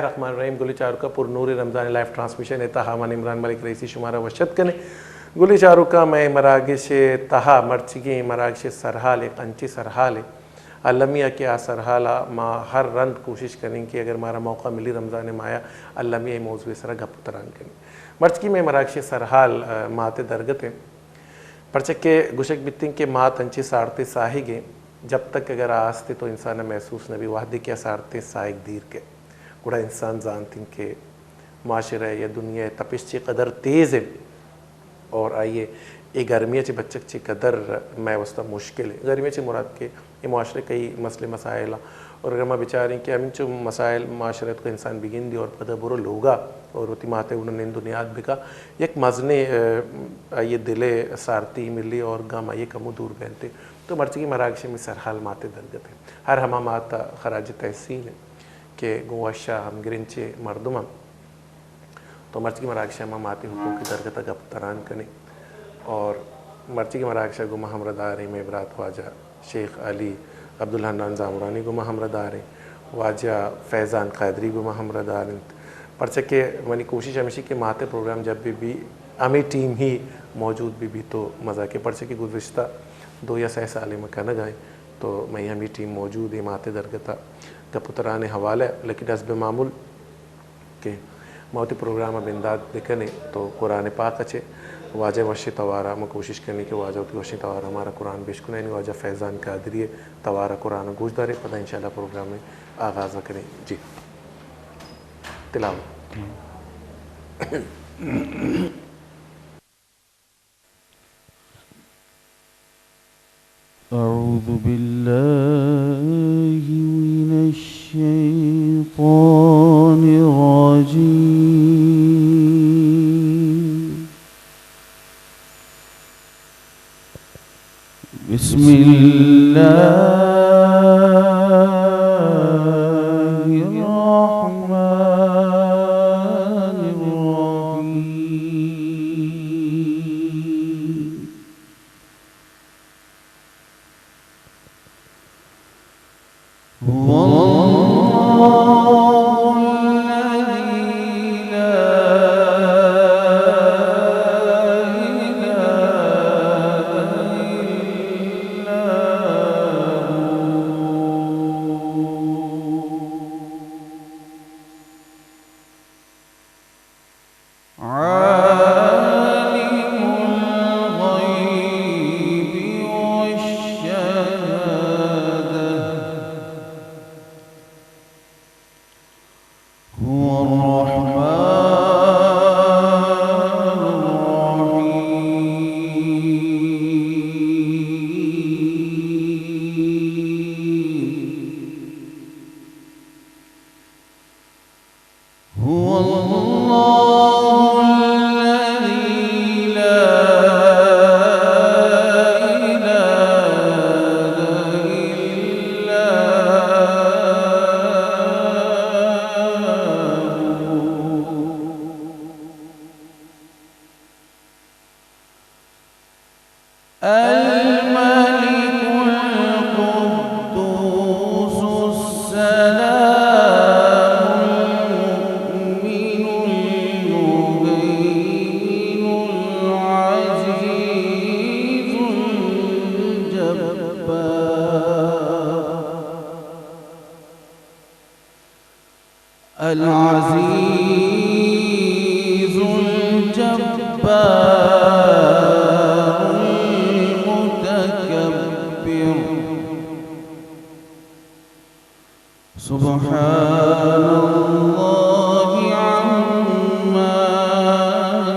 الرحمن الرحیم۔ گلیں چاروکاں، پر نور رمضان لائیو ٹرانسمیشن ءِ تہا من عمران ملک رئیسی شمارا وش اتک کنیں۔ گلیں چاروکاں، مئے مراگش ءِ تہا مرچیگیں مراگش ءِ سرحال یک انچیں سرحالے المی ءَ کہ آ سرحال ءَ ما ہر رند کوشش کنیں کہ اگر مارا موقع ملی رمضان ءِ ماہ ءَ المی ءَ اے موضوع ءِ سرا گپ ءُ تران کنیں۔ مرچیگیں مئے مراگش ءِ سرحال، ءَ، مات ءِ درگت اِنت۔ پرچا کہ گوشگ بیتیں کہ مات انچیں سارتیں ساہگے، جب تک اگر آ است تو انسان ءَ محسوس نہ بی، وہدے کہ آ سارتیں ساہگ دیر کئے، گڑا انسان زانتیں کہ معاشرہ یا دنیا ءِ تپش چی قدر تیز اِنت اور آئی ءِ اے گرمی ءَ چہ بچگ چی قدر مئے واسطہ مشکل اِنت۔ گرمی ءَ چہ مراد کہ اے معاشرہ ءِ کئی مسئلے مسائل اَنت۔ اور اگر ما بچاریں کہ ہمینچو مسائل معاشرہ ءِ توکا انسان بگندی اور پدا برو لوگا اور وتی مات ءِ گونا نند ءُ نیاد بکا، یک مزنیں، ءَ، آئی ءِ دل ءِ سارتی ملی اور گم آئی ءِ کمو دور بینت۔ تو مرچیگیں مراگش ءِ ہمے سرحال مات ءِ درگت اِنت۔ ہر ہما مات ءَ خراج تحسین اِنت کہ گوں وش ءَ ہمگرنچیں مردم اَنت۔ تو مرچیگیں مراگش ءَ ما مات ءِ حقوق ءِ درگت ءَ گپ تران کنیں اور مرچیگیں مراگش ءَ گوں ما ہمراہ داریں مئے برات واجہ شیخ علی عبدالحنان زامرانی گوں ما ہمراہ داریں، واجہ فیضان قادری گوں ما ہمراہ دار اِنت۔ پرچا کہ منی کوشش ہمیش اِنت کہ مات ءِ پروگرام جب بھی بی ہمے ٹیم ہی موجود بہ بی تو مزہ کئے، پرچا کہ گزشتہ دو یا سئے سالے ما کنگ ءَ ایں تو مئے ہمے ٹیم موجود اِنت مات ءِ درگت ءَ گپ ءُ تران ءِ حوالہ ءَ، لیکن حسب معمول کہ ما وتی پروگرام ءَ بندات بکنیں تو قرآن پاک ءَ چہ واجہ ءِ وشیں توار ءَ ما کوشش کنیں کہ واجہ وتی وشیں توار ءَ مارا قرآن بشکنائینی۔ واجہ فیضان قادری ءِ توار ءَ قرآن ءَ گوش داریں، پدا انشاءاللہ پروگرام ءِ آغاز ءَ کنیں۔ جی، تلاوت۔ أعوذ بالله من الشيطان الرجيم. بسم الله الرحمن الرحيم. هو الله الذي لا إله إلا هو. عالم الغيب والشهادة هو الرحمن الرحيم. هو الله الذي لا إله إلا هو. الملك القدوس السلام المؤمن المهيمن العزيز الجبار. العزيز الجبار المتكبر. سبحان الله عما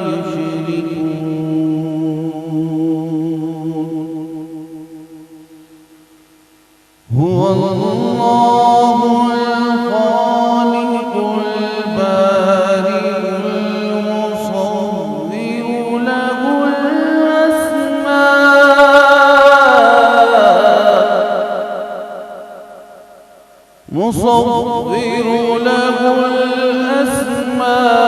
يشركون. هو الله الخالق البارئ المصور له الأسماء، مصور له الأسماء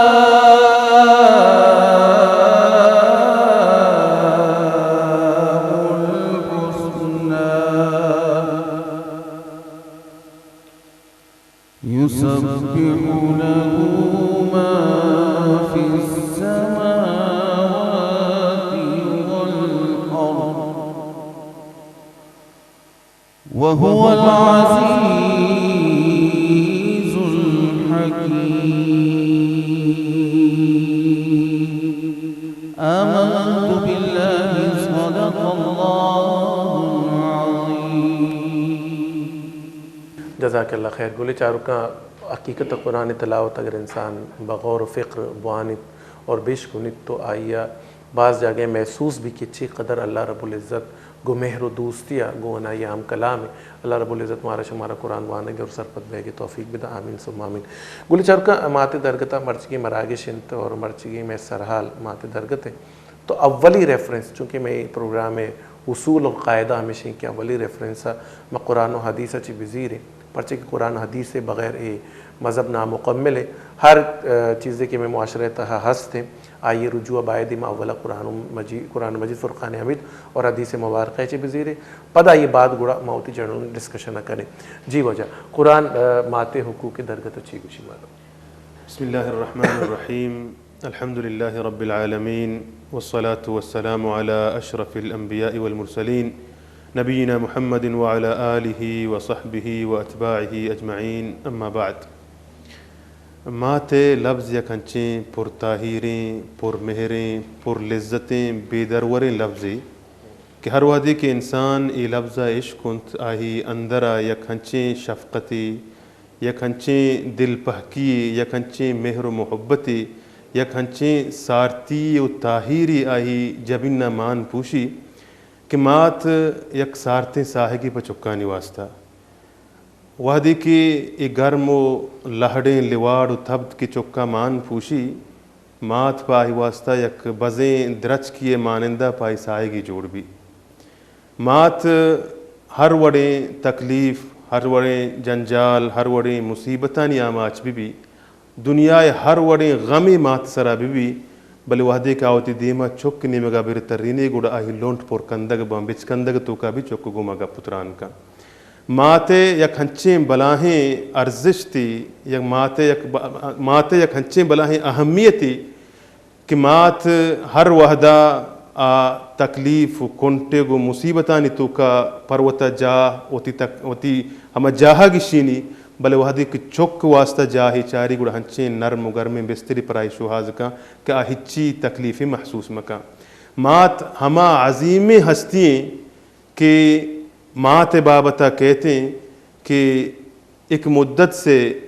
الحسنى. يسبح له وهو العزيز الحكيم. آمنت بالله، صدق الله العظيم. جزاک اللہ خیر۔ گلیں چاروکاں، حقیقت قرآن تلاوت اگر انسان بغور و فکر بوانیت اور بشکنیت تو آئی ءَ باز جاگہ محسوس بی کہ چی قدر اللہ رب العزت گوں مہر و دوستی ءَ گوں انائی ہم کلام ایں۔ اللہ رب العزت مارا شمارا قرآن وانگ اور سرپد بیگ توفیق بدا۔ آمین ثم آمین۔ گلیں چاروکاں، مات درگت ءَ مرچگی مراگش انت اور مرچگی مئے سرحال مات درگت انت۔ تو اولی ریفرنس، چونکہ مئے پروگرام ءِ اصول و قاعدہ ہمیش انت کہ اولی ریفرنس ءَ ما قرآن و حدیث ءَ چہ بزیریں، پرچہ کہ قرآن و حدیث ءِ بغیر اے مذہب نامکمل ہے۔ ہر، آ، چیزے کہ مئے معاشرہ ءِ تہا ہست ہیں، آئی ءِ رجوع باید ما اولا قرآن مجید، قرآن مجید فرقان حمید اور حدیث مبارکہ ءَ چہ بزیریں، پدا آئی ءَ بعد گڑا ما وتی جنرل ڈسکشن ءَ کنیں۔ جی واجہ، قرآن، آ، مات ءِ حقوق ءِ درگت ءَ چی گوشی مارا؟ بسم اللہ الرحمن الرحیم۔ الحمد لله رب العالمين، والصلاة والسلام على أشرف الأنبياء والمرسلين، نبينا محمد وعلى آله وصحبه وأتباعه أجمعين، أما بعد۔ مات ءِ لبز یک انچیں پر تاہیریں، پر مہریں، پر لذتیں، بے دروریں لبزے کہ ہر وہدے کہ انسان اے لبز ءَ اشکنت، آہی اندر ءَ یک انچیں شفقتے، یک انچیں دل پہکی یے، یک انچیں مہر و محبتے، یک انچیں سارتی و تاہیرے آہی جبین ءَ مان پوشی کہ مات یک سارتیں ساہگے پہ چکانی واسطہ۔ وہدے کہ اے گرم و لہڑیں لواڑ و تبد کہ چکا مان پوشی، مات پہ آہی واسطہ یک بزیں درچکی ءِ مانندہ پہ آہی ساہگے جوڑ بی۔ مات ہر وڑیں تکلیف، ہر وڑیں جنجال، ہر وڑیں مصیبتانی آماچ بہ بی، دنیا ءِ ہر وڑیں غمے مات سرا بہ بی، بلے وہدے کہ آ وتی دیم ءَ چک نیمگ ءَ بر ترینے، گڑا آہی لنٹ پر کندگ باں، بچکندگ توکا بھی چک گوما گپ و تران کن۔ مات ءِ یک ہنچیں بلاہیں ارزشتے، یک مات ءِ یک ب-، مات ءِ یک ہنچیں بلاہیں اہمیتے کہ مات ہر وہدا آ تکلیف و کنٹگ و مصیبتانی توکا پر وتا جاہ وتی تک-، وتی ہما جاہا گشینی، بلے وہدے کہ چک واسطہ جاہے چاری گڑا ہنچیں نرم و گرمیں بسترے پر آئی شوہاز کن کہ آ ہچی تکلیفے محسوس مکن۔ مات ہما عظیمیں ہستی ایں کہ مات ءِ بابت ءَ کہتیں کہ ایک مدت سے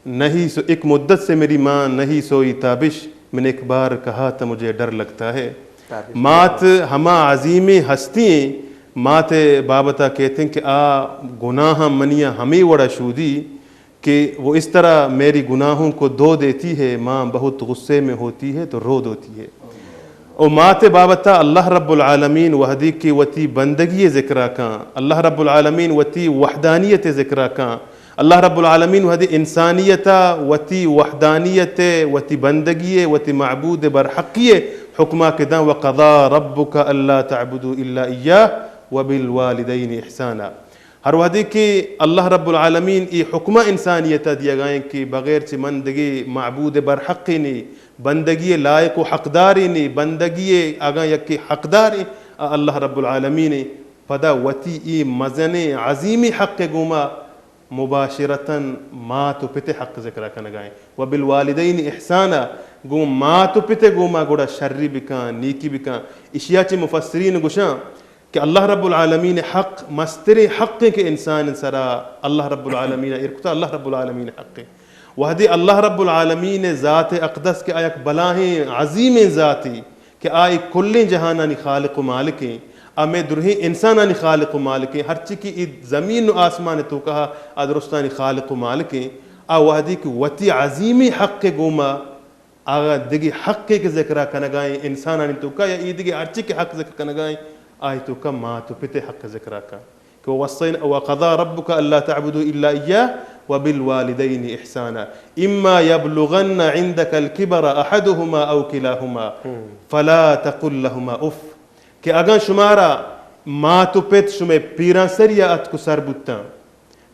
نہیں سو-، ایک مدت سے میری ماں نہیں سوئی تابش، میں نے ایک بار کہا تھا مجھے ڈر لگتا ہے۔ تابش۔ مات ہما عظیمیں ہستی ایں، مات ءِ بابت ءَ کہتیں کہ آ گناہاں منی ءَ ہمے وڑا شودی کہ وہ اس طرح میری گناہوں کو دھو دیتی ہے، ماں بہت غصے میں ہوتی ہے تو رو دیتی ہے۔ او مات ءِ بابت ءَ اللہ رب العالمین وہدے کہ وتی بندگی ءِ ذکر ءَ کن، اللہ رب العالمین وتی وحدانیت ءِ ذکر ءَ کن، اللہ رب العالمین وہدے انسانیت ءَ وتی وحدانیت ءِ، وتی بندگی ءِ، وتی معبود برحقی ءِ حکم ءَ کہ داں، وقضى ربك ألا تعبدوا إلا إياه وبالوالدين إحسانا۔ ہر وہدے کہ اللہ رب العالمین اے حکمہ انسانیت ءَ دیگا ایں کہ بغیر چہ من دگہ معبود برحقے نے، بندگی ءِ لائق و حقدارے نے، بندگی ءِ اگاں یکے حقدار ایں، آ اللہ رب العالمین ایں، پدا وتی اے مزنیں عظیمیں حق ءِ گوما مباشرتاً مات و پت ءِ حق ذکر ءَ کنگا ایں۔ وبالوالدین احسانا، گوں مات و پت ءِ گوما گڑا شری بکن، نیکی بکن۔ اشیا چہ مفسرین گوشاں کہ اللہ رب العالمین ءِ حق مستریں حق ایں کہ انسان سرا اللہ رب العالمین ءَ ایر کتا، اللہ رب العالمین ءِ حق ایں۔ وہدے اللہ رب العالمین ءِ ذات اقدس کہ آ یک بلاہیں عظیمیں ذاتے کہ آ اے کلیں جہانانی خالق و مالک ایں، آ مئے درہیں انسانانی خالق و مالک ایں، ہرچی کہ اے زمین و آسمان ءِ توکا آ درستانی خالق و مالک ایں، آ وہدے کہ وتی عظیمیں حق ءِ گوما آ دگہ حقے کہ ذکر ءَ کنگا ایں انسانانی توکا یا اے دگہ ہرچی کہ حق ذکر کنگا ایں، آئی توکا مات و پت ءِ حق ذکر ءَ کن کہ ووصينا، وقضى ربك ألا تعبدوا إلا إياه وبالوالدين إحسانا إما يبلغن عندك الكبر أحدهما أو كلاهما فلا تقل لهما أف۔ کہ اگاں شمارا مات و پت شمئے پیرانسری ءَ اتک و سر بوتاں،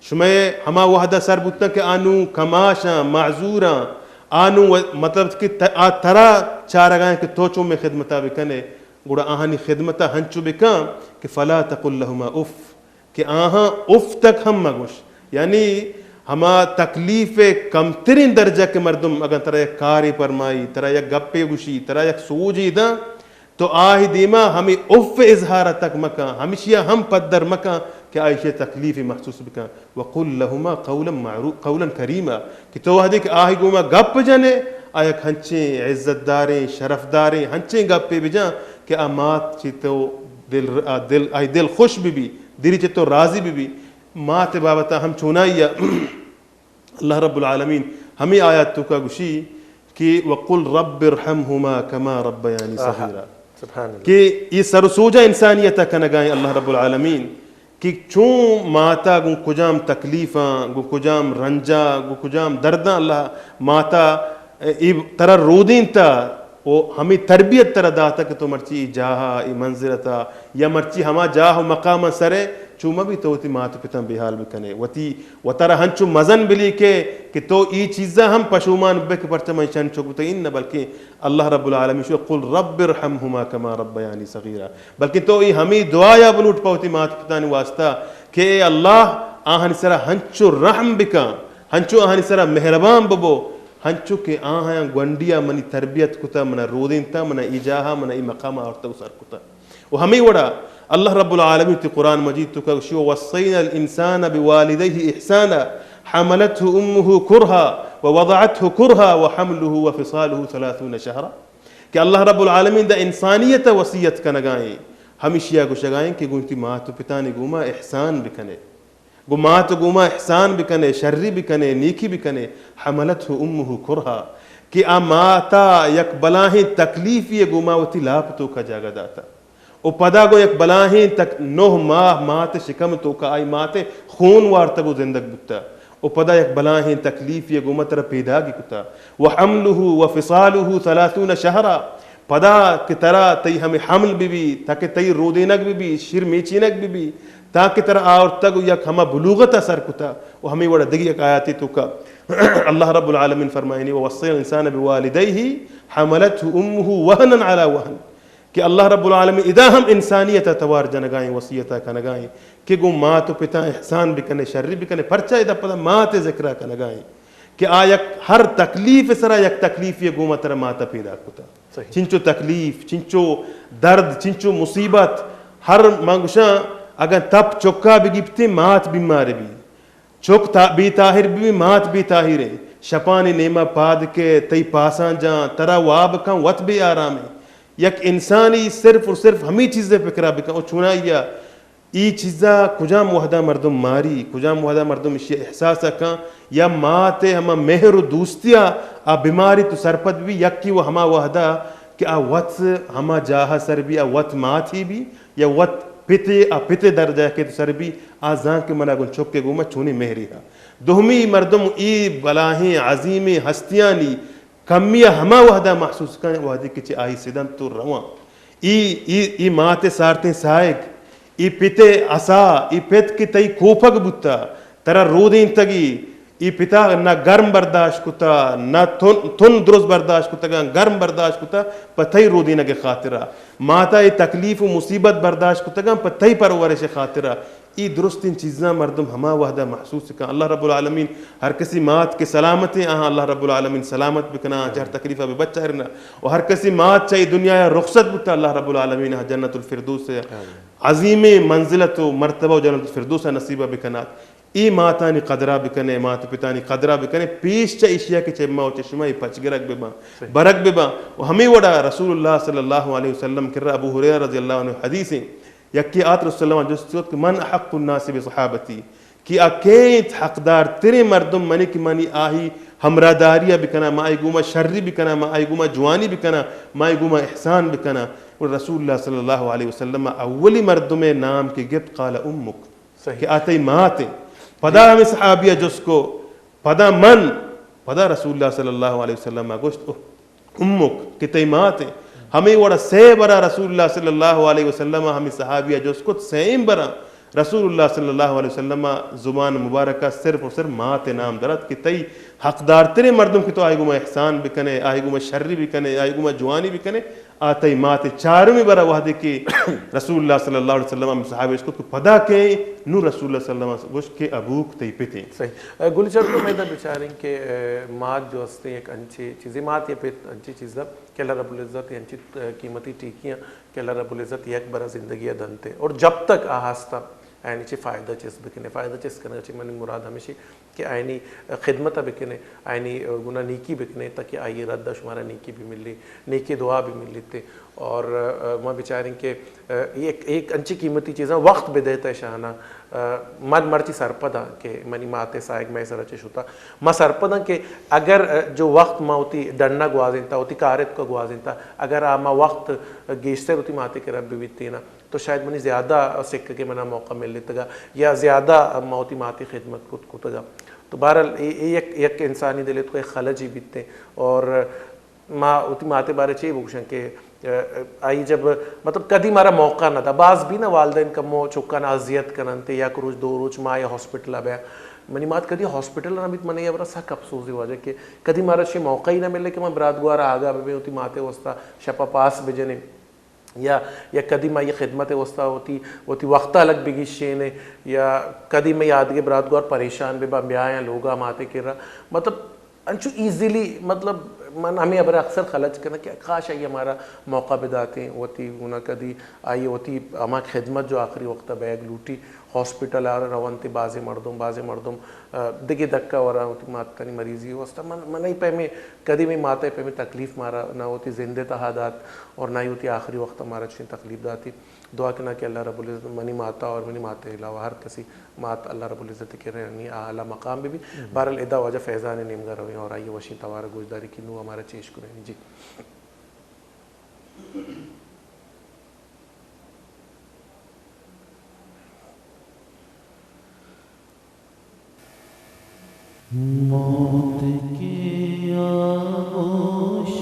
شمئے ہما وہد ءَ سر بوتاں کہ آ نوں کماشاں، معذوراں، آ نوں و-، مطلب کہ ت-، آ ترا چارگا ایں کہ تو چوں مئے خدمت ءَ بکن ئے، گڑا آہانی خدمت ءَ ہنچو بکن کہ فلا تقل لهما أف، کہ آہاں اف تک ہم مگوش۔ یعنی ہما تکلیف کمترین درجہ کہ مردم اگاں ترا یک کارے پرمائی، ترا یک گپے گوشی، ترا یک سوجے داں، تو آہی دیما ہمے اف اظہار تک مکن، ہمشیا ہم پدر مکن کہ آ ایشی تکلیف محسوس بکن۔ وقل لهما قولا معرو-، قولا کریما، کہ تو وہدے کہ آہی گوما گپ جنے، آ یک ہنچیں عزت داریں، شرف داریں، ہنچیں گپے بجن کہ آ مات چہ تو دل، آ دل، آئی دل خوش ببی، دلی چہ تو راضی ببی۔ مات بابتا ہم چونائیا اللہ رب العالمین ہمے آیات توکا گوشی کہ وقل رب ارحمهما كما ربياني آہا۔ صغيرا۔ سبحان اللہ۔ کہ یہ سر و سوجا انسانیتا کنگائیں اللہ رب العالمین کہ چون ماتا گوں کجام تکلیفاں، گوں کجام رنجا، گوں کجام درداں اللہ ماتا اے ترا رودینتا و ہمے تربیت ترا داتا کہ تو مرچی اے جاہا، اے منزلتا یا مرچی ہما جاہ و مقاما سرے، چو مہ بی تو وتی مات و پتاں بے حال بکنے، وتی وتارا ہنچو مزن بلیکے کہ تو ای چیزا ہم پشومان ببے کہ پرچا من ایشان چک بوتگ۔ انہ، بلکیں اللہ رب العالمین شو، قل رب ارحمهما كما ربياني صغيرا، بلکیں تو ای ہمے دعایا بلوٹ پہ وتی مات پتانی واسطہ کہ اے اللہ، آہانی سرا ہنچو رحم بکن، ہنچو آہانی سرا مہربان ببو، ہنچو کہ آہاں گونڈیا منی تربیت کتا، منا رودینتا، منا ای جاہا، منا ای مقاما آورتا و سر کتا۔ و ہمے وڑا اللہ رب العالمین تی قرآن مجید توکا گوشی، ووصينا الإنسان بوالديه إحسانا حملته أمه كرها ووضعته كرها وحمله وفصاله ثلاثون شهرا، کہ اللہ رب العالمین دا انسانیتا وصیت کنگائیں، ہمشیا گوشگائیں کہ گوں تی مات و پتانی گوما احسان بکنے۔ گوں مات گوما احسان بکنے، شری بکنے، نیکی بکنے۔ حملته أمه كرها، کہ آ ماتا یک بلاہیں تکلیفی گوما وتی لاپ توکا جاگہ داتا۔ و پدا گوں یک بلاہیں تک نہ ماہ مات شکم توکا آئی مات خون وارتگ و زندگ بوتا۔ و پدا یک بلاہیں تکلیفی گوما ترا پیداگی کتا۔ وحمله وفصاله ثلاثون شهرا، پدا کہ ترا تئی ہمے حمل بہ بی، تاکہ تئی رودینگ بہ بی، شیر میچینگ بہ بی، تاکہ ترا آورتگ و یک ہما بلوغتا سر کتا۔ و ہمے وڑا دگہ یک آیاتے توکا اللہ رب العالمین فرمائنی، ووصينا الإنسان بوالديه حملته أمه وهنا على وهن، کہ اللہ رب العالمین ادا ہم انسانیتا توار جنگائیں، وصیتا کنگائیں کہ گوں مات و پتاں احسان بکنے، شری بکنے، پرچا ادا پدا مات ذکرا کنگائیں۔ کہ آ یک ہر تکلیف سرا یک تکلیفی گوما ترا ماتا پیدا کتا۔ صحیح۔ چنچو تکلیف، چنچو درد، چنچو مصیبت، ہر من گوشاں اگاں تپ چکا بگیپتیں مات بیمار بی، چک تا-، بے تاہیر بی مات بے تاہیریں، شپانی نیما پاد کے تئی پاساں جاں، ترا واب کن وت بے آرامیں۔ یک انسانی صرف و صرف ہمے چیزے فکرا بکن و چونائیا ای چیزا کجام وہدا مردم ماری، کجام وہدا مردم اشی احساس کن، یا مات ہما مہر و دوستیا آ بیماری تو سرپد بی، یکی و ہما وہدا کہ آ وت ہما جاہ سر بی، آ وت مات ہی بی، یا وت پتے، آ پتے درجہ کہ تو سر بی، آ زان کہ منا گوں چکے گوما چونی مہری ہا۔ دومی مردم ای بلاہیں عظیمیں ہستیانی کمی ء ہما وہدا محسوس کن، وہدے کہ چہ آئی سدنت و رواں۔ ای، ای، ای مات ء سارتیں ساہگ، ای پت ء عصا، ای پت کہ تئی کوپگ بوتا، ترا رودینتگی، ای پتا نہ گرم برداشت کتا، نہ تن، تن درست برداشت کتگاں، گرم برداشت کتا، پہ تئی رودینگ ء خاطرا۔ ماتا ای تکلیف و مصیبت برداشت کتگاں، پہ تئی پرورش ء خاطرا۔ اے درستیں چیزاں مردم ہما وہدا محسوس کن۔ اللہ رب العالمین ہر کسی مات کہ سلامتیں، آہاں اللہ رب العالمین سلامت بکناں، چہ ہر تکلیفا بہ بچارنا۔ و ہر کسی مات چہ اے دنیا رخصت بوتا، اللہ رب العالمین آہاں جنت الفردوس عظیمیں منزلت و مرتبہ و جنت الفردوس نصیبہ بکنات۔ اے ماتانی قدرا بکنے، مات پتانی قدرا بکنے، پیش چہ ایشیا کہ چہ ما و چہ شما اے پچ گرگ بباں، برگ بباں۔ و ہمے وڑا رسول اللہ صلی اللہ علیہ وسلم کرا ابو ہریرہ رضی اللہ عنہ حدیثیں، یکے آت رسول اللہ جست کت کہ من احق الناس بصحابتی، کہ آ کئے انت حقدار تریں مردم منی کہ منی آہی ہمراہداری ء بکناں، ما آئی گوما شری بکناں، ما آئی گوما جوانی بکناں، ما آئی گوما احسان بکناں۔ و رسول اللہ صلی اللہ علیہ وسلم اولی مردم نام کہ گپت، قال امک، صحیح۔ کہ آ تئی مات انت۔ پدا ہمیں صحابی جست کو، پدا من، پدا رسول اللہ صلی اللہ علیہ وسلم گوشت، امک کہ تئی مات انت۔ ہمے وڑا سے برا رسول اللہ صلی اللہ علیہ وسلم ہمے صحابی ء جست کت، سئیں برا رسول اللہ صلی اللہ علیہ وسلم ء زبان مبارک ء صرف و صرف مات ء نام درات کہ تئی حقدار تریں مردم کہ تو آئی گوما احسان بکنے، آئی گوما شری بکنے، آئی گوما جوانی بکنے، آ تئی مات ءِ چارمی برا وہدے کہ رسول اللہ صلی اللہ علیہ وسلم ہم صحابہ اش کت کہ پدا کئے؟ نوں رسول اللہ صلی اللہ علیہ وسلم گوشت کہ ابوک تئی پت ایں۔ صحیح۔ اے، گل چرتو، مئے دا بچاریں کہ، اے، مات جو ہستے یک انچے چیزے، مات یا پت انچے چیزا کہ اللہ رب العزت انچے، اے، قیمتی ٹیکیاں کہ اللہ رب العزت یک برا زندگی ءَ دنتے اور جب تک آ ہستا آیانی چہ فائدہ چست بکنے۔ فائدہ چست کنگا چہ منی مراد ہمیشی کہ آیانی خدمت ءَ بکنے، آیانی گنا نیکی بکنے، تاکہ آئی رد ءَ شمارا نیکی بھی ملی، نیکی دعا بھی ملیتے۔ اور، آ، ما بچاریں کہ، آ، ایک، ایک انچی قیمتی چیزاں وقت بدئیت اشانا۔ آ، من مرچی سرپداں کہ منی مات ءِ ساہگ مئے سرا چہ شتا۔ ما سرپداں کہ اگر، آ، جو وقت ما وتی ڈنا گوازینتا، وتی کار ءِ توکا گوازینتا، اگر آ ما وقت گیشتر وتی مات ءِ کرا ببیتینا، تو شاید منی زیادہ سکگ ءِ منا موقع ملیتگا یا زیادہ ما وتی مات ءِ خدمت کت کتگا۔ تو بہرحال اے، اے یک، یک انسانی دل ءِ توکا یک خلجی بیتیں اور ما وتی مات ءِ بارے چے بگوشاں کہ، آ، آئی جب، مطلب، کدی مارا موقع نہ دا۔ باز بھی نا والدین کمو چکانا اذیت کننت، یک روچ، دو روچ، ماہ یا ہاسپٹل ءَ بیا۔ منی مات کدی ہاسپٹل ءَ نہ بیت، من اے ہبرا سک افسوزی واجہ کہ کدی مارا چے موقع ہی نہ ملے کہ ما برات گوار آگاہ ببیں، وتی مات ءِ واسطہ شپا پاس بجنیں۔ یا، یا کدی ما یہ خدمت ءِ واسطہ وتی، وتی وقت ءَ الگ بگیشینیں، یا کدی ما یادگے برات گوار پریشان بہ باں، بیایاں لوگا ماتے کرا۔ مطلب، انچو ایزیلی، مطلب، من ہمیں ہبرا اکثر خلج کناں کہ کاش آئی ہمارا موقع بداتیں، وتی گنا کدی آئی وتی ہما خدمت جو آخری وقت بیگ لوٹی، ہاسپٹل ءَ رونت، بازیں مردم، بازیں مردم، آ، دگہ دکا وراں وتی ماتانی مریضی واسطہ۔ من، من ای پیمیں کدی منی مات ءِ پیمیں تکلیف مارا نہ وتی زند ءِ تہا دات اور نہ ہی وتی آخری وقت ءَ مارا چنین تکلیف داتی۔ دعا کناں کہ اللہ رب العزت منی مات ءَ اور منی مات ءِ علاوہ ہر کسی مات اللہ رب العزت ءِ کرا آئی اعلیٰ مقام بہ بی۔ بہرحال ادا واجہ فیضان ءِ نیمگا رویں اور آئی وشیں توار گوشداری کہ نوں ہمارا چیش کنیں۔ جی۔ موت کے آغوش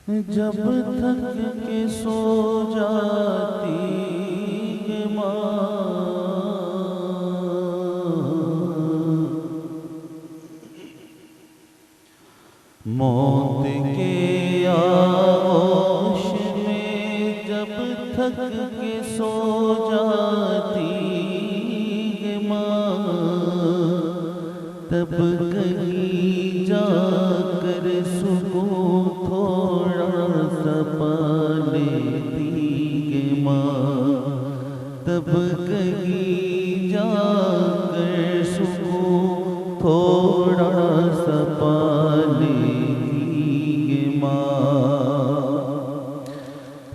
میں جب تھک کے سو جاتی ہے ماں، موت کے آغوش میں جب تھک کے سو جاتی ہے ماں، تب کہیں جا کر سکون تھوڑا سا پا لیتی ہے ماں۔ تب کہیں جا کر سکون تھوڑا سا پا لیتی ہے ماں۔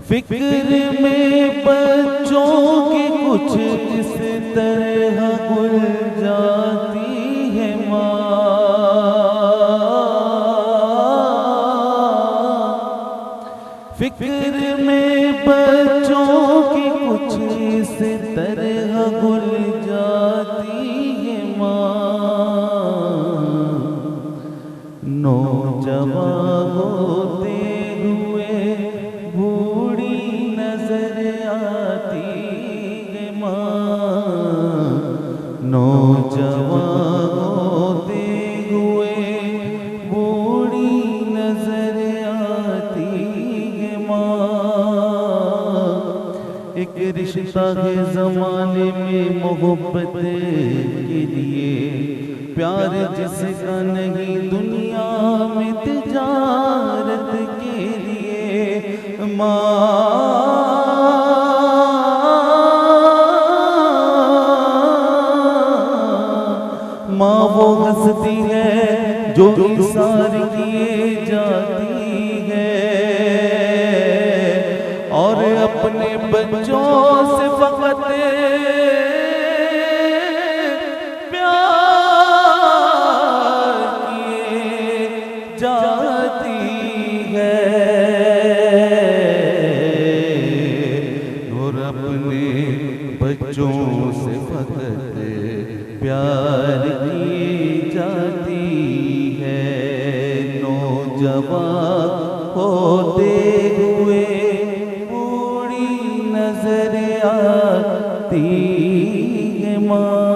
فکر میں بچوں کی کچھ اس طرح گل جاتی ہے ماں۔ فکر میں بچوں کی کچھ اس طرح گل جاتی ہے ماں۔ نوجوان ہوتے ہوئے بوڑھی نظر آتی ہے ماں۔ نوجوان ہوتے ہوئے بوڑھی نظر آتی ہے ماں۔ ایک رشتہ ہے زمانے میں محبت کے لیے، پیار جس کا نہیں دنیا میں تجارت کے لیے۔ ماں، ماں وہ ہستی ہے جو اثار کیے جاتی ہے اور اپنے بچوں سے فقط پیار کیے جاتی ہے اور اپنے بچوں سے فقط پیار کی جاتی ہے۔ نوجوان ہوتے ہوئے بوڑھی نظر آتی ہے ماں،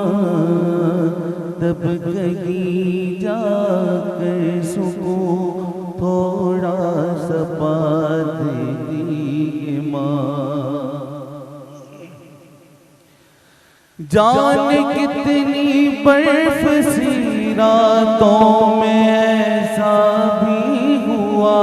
تب کہیں جا کر سکون جان کتنی برف سی راتوں میں ایسا بھی ہوا،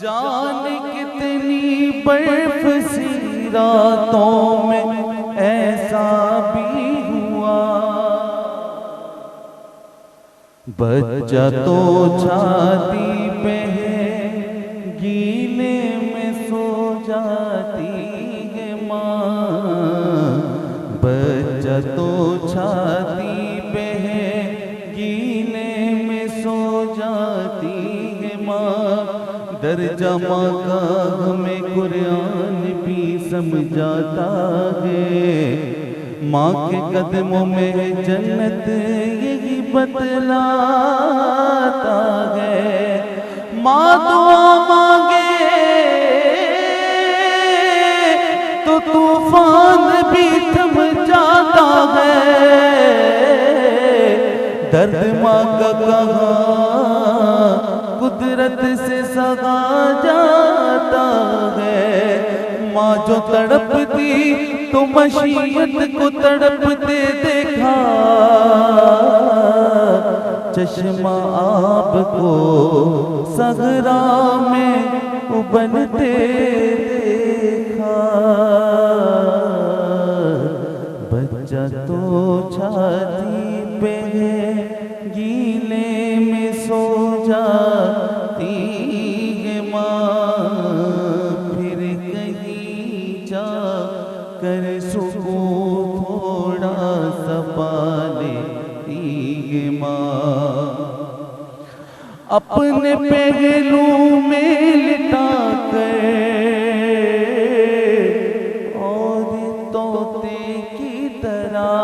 جان کتنی برف سی راتوں میں ایسا بھی ہوا۔ بچہ تو چھاتی پہ ہے، گیلے میں سو جاتی ہے ماں۔ بچہ تو چھاتی پہ ہے، گیلے میں سو جاتی ہے ماں۔ درجہ ماں کا ہمیں قرآن بھی سمجھاتا ہے۔ ماں کے قدموں میں جنت یہی بتلاتا ہے۔ ماں دعا مانگے تو طوفان بھی تھم جاتا ہے۔ درد ماں کا کہاں قدرت سے سہا جاتا ہے۔ ماں جو تڑپتی تو مشیت کو تڑپتے دیکھا، چشمہ آب کو صحرا میں ابلتے دیکھا۔ بچہ تو چھاتی پہ ہے، گیلے میں سو جاتی ہے ماں۔ پھر کہیں جا کر سکون تھوڑا سا پا لیتی ہے ماں۔ اپنے پہلو میں لٹا کر اور طوطے کی طرح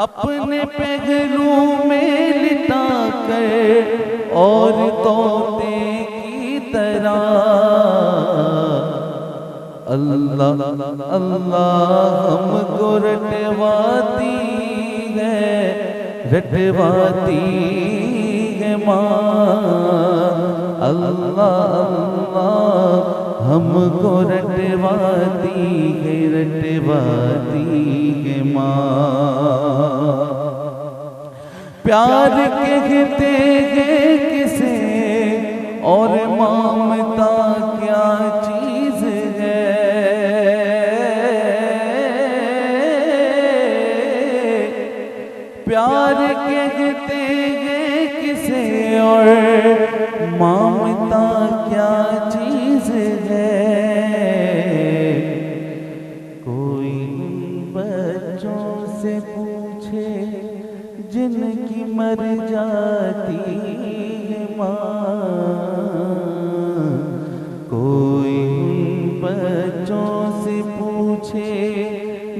اپنے پہلو میں لٹا کر اور طوطے کی طرح اللہ، اللہ ہم کو رٹواتی ہے، رٹواتی ہے ماں۔ اللہ، اللہ ہم کو رٹواتی ہے، رٹواتی ہے ماں۔ پیار کہتے ہیں کسے اور مامتا کیا چیز ہے؟ پیار کہتے ہیں کسے اور مامتا کیا چیز ہے؟ کوئی ان بچوں سے پوچھے جن کی مر جاتی ہے ماں۔ کوئی ان بچوں سے پوچھے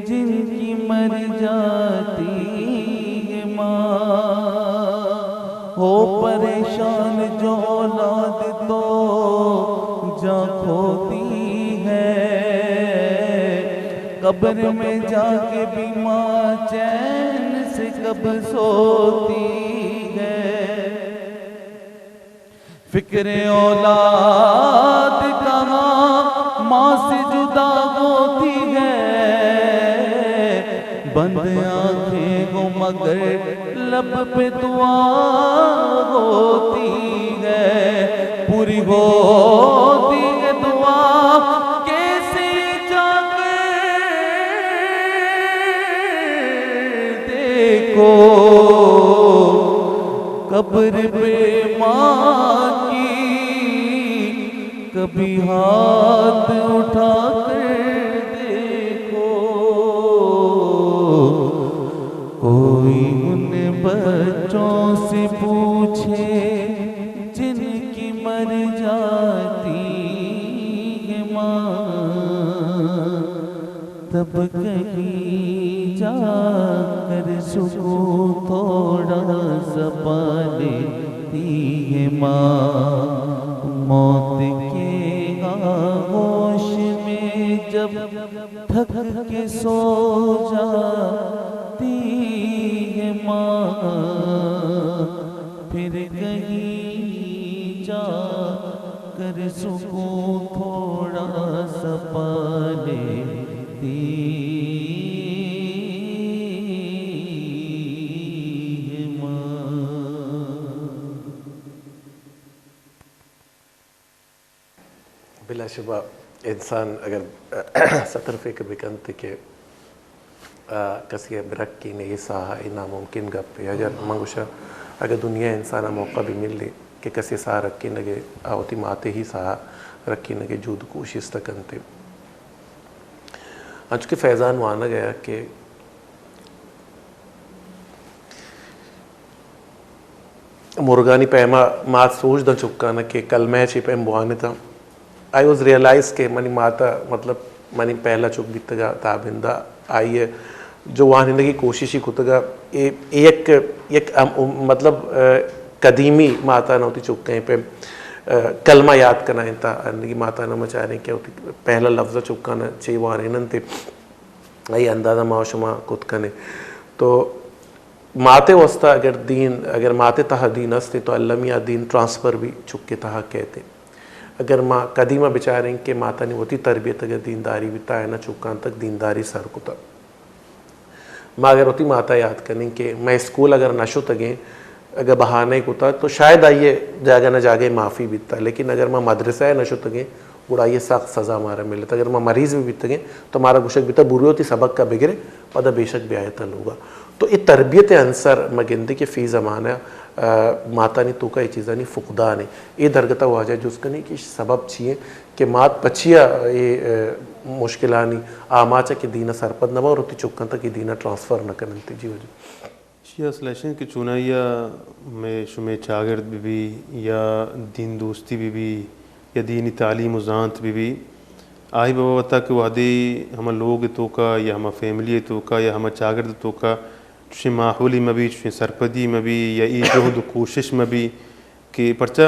جن کی مر جاتی ہے ماں۔ ہو پریشان جو اولاد تو جاں کھوتی ہے، قبر میں جا کے بھی ماں چین سے کب سوتی ہے۔ فکر اولاد کہاں ماں سے جدا ہوتی ہے، بند آنکھیں ہو مگر لب پہ دعا ہوتی ہے، پوری ہوتی ہے دعا کیسے جا کر دیکھو، قبر پہ ماں کی کبھی ہاتھ اٹھا کر دیکھو۔ کوئی ان بچوں سے پوچھے جن کی مر جاتی ہے ماں، تب کہیں جا کر سکون تھوڑا سا پا لیتی ہے ماں۔ موت کے آغوش میں جب تھک کے سو جاتی ہے پھر کہیں جا کر سکون تھوڑا سا پا لیتی ہے ماں۔ بلا شبہ انسان اگر ستر فکر بکنت کہ، آ، کسی ء برکین اے ساہ ء، اے ناممکن گپے۔ اگر من گوشاں، اگر دنیا ء انسان ء موقع بہ ملی کہ کسی ء ساہ رکینگ ء، آ وتی ماتے ہی ساہ رکینگ ء جہد کوشست کنت۔ انچو کہ فیضان وانگ ء کہ مرگانی پیما مات سوج داں چکان کہ کلمہ چی پیم بوانتاں۔ I was realize کہ منی ماتا، مطلب، منی پہلا چک بیتگا تابندہ، آئی ء جو وانینگی کوششی کتگا، اے، اے یک، یک ام-، مطلب، آ، قدیمی ماتا نہ وتی چکیں پہ، آ، کلمہ یاد کنا انتا، انگی ماتا نہ مچاریں کہ وتی پہلا لفظ چکان چی وانیننتے۔ آئی اندازہ ما و شما کت کنیں۔ تو ماتے واسطہ اگر دین، اگر ماتے تہا دین است تو المی آ دین ٹرانسفر بھی چکے تہا کہتے۔ اگر ما قدیمہ بچاریں کہ ماتانی وتی تربیت اگر دینداری بیتا ہے نا، چکان تک دینداری سر کتا۔ ما اگر وتی ماتا یاد کنیں کہ میں اسکول اگر نہ شتگیں، اگہ بہانہ کتا تو شاید آئیے جاگہ نہ جاگہ معافی بیتا، لیکن اگر ما مدرسہ نہ شتگیں گڑا آئیے سخت سزا مارا ملتا۔ اگر ما مریض بھی بیتگیں تو مارا گوشگ بیتا بروی وتی سبق کا بگرے، پدا بیشک بیایتا لوگا۔ تو اے تربیت عنصر ما گندے کہ فی زمانہ، آ، ماتانی توکا اے چیزانی فقدان ہے۔ اے درگتا واجہ جست کنی کہ سبب چی ہے کہ مات پچیا اے، آ، مشکلانی آماچا کہ دینا سرپد نہ با اور وتی چکان تک اے دینا ٹرانسفر نہ کننتی۔ جی واجہ۔ ایشی ء اصل ایش انت کہ چونائی ء مئے شمئے چاگرد بہ بی یا دین دوستی بہ بی یا دینی تعلیم و زانت بہ بی، آئی بابت ء کہ وہدے ہما لوگ ء توکا یا ہما فیملی ء توکا یا ہما چاگرد ء توکا چوشیں ماحولے مہ بی، چوشیں سرپدی مہ بی یا اے جہد و کوشش مہ بی، کہ پرچا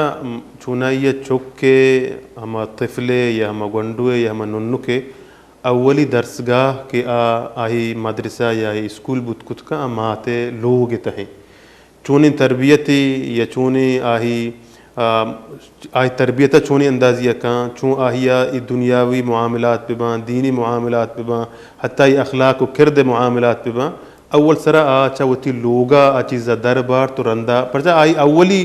چونائی ء چک ء ہما طفل ء یا ہما گونڈو ء یا ہما ننک ء اولی درسگاہ کہ آ، آئی مدرسہ یا آئی اسکول بوت کت کن، آ مات ء لوگ ء تہ انت۔ چونیں تربیتے یا چونیں آئی، آ، آئی تربیت ء چونیں اندازی ء کن، چون آئی ء اے دنیاوی معاملات بہ باں، دینی معاملات بہ باں، حتی اخلاق و کرد ء معاملات بہ باں، اول سرا آ چہ وتی لوگا آ چیزا در بارت و رندا، پرچا آئی اولی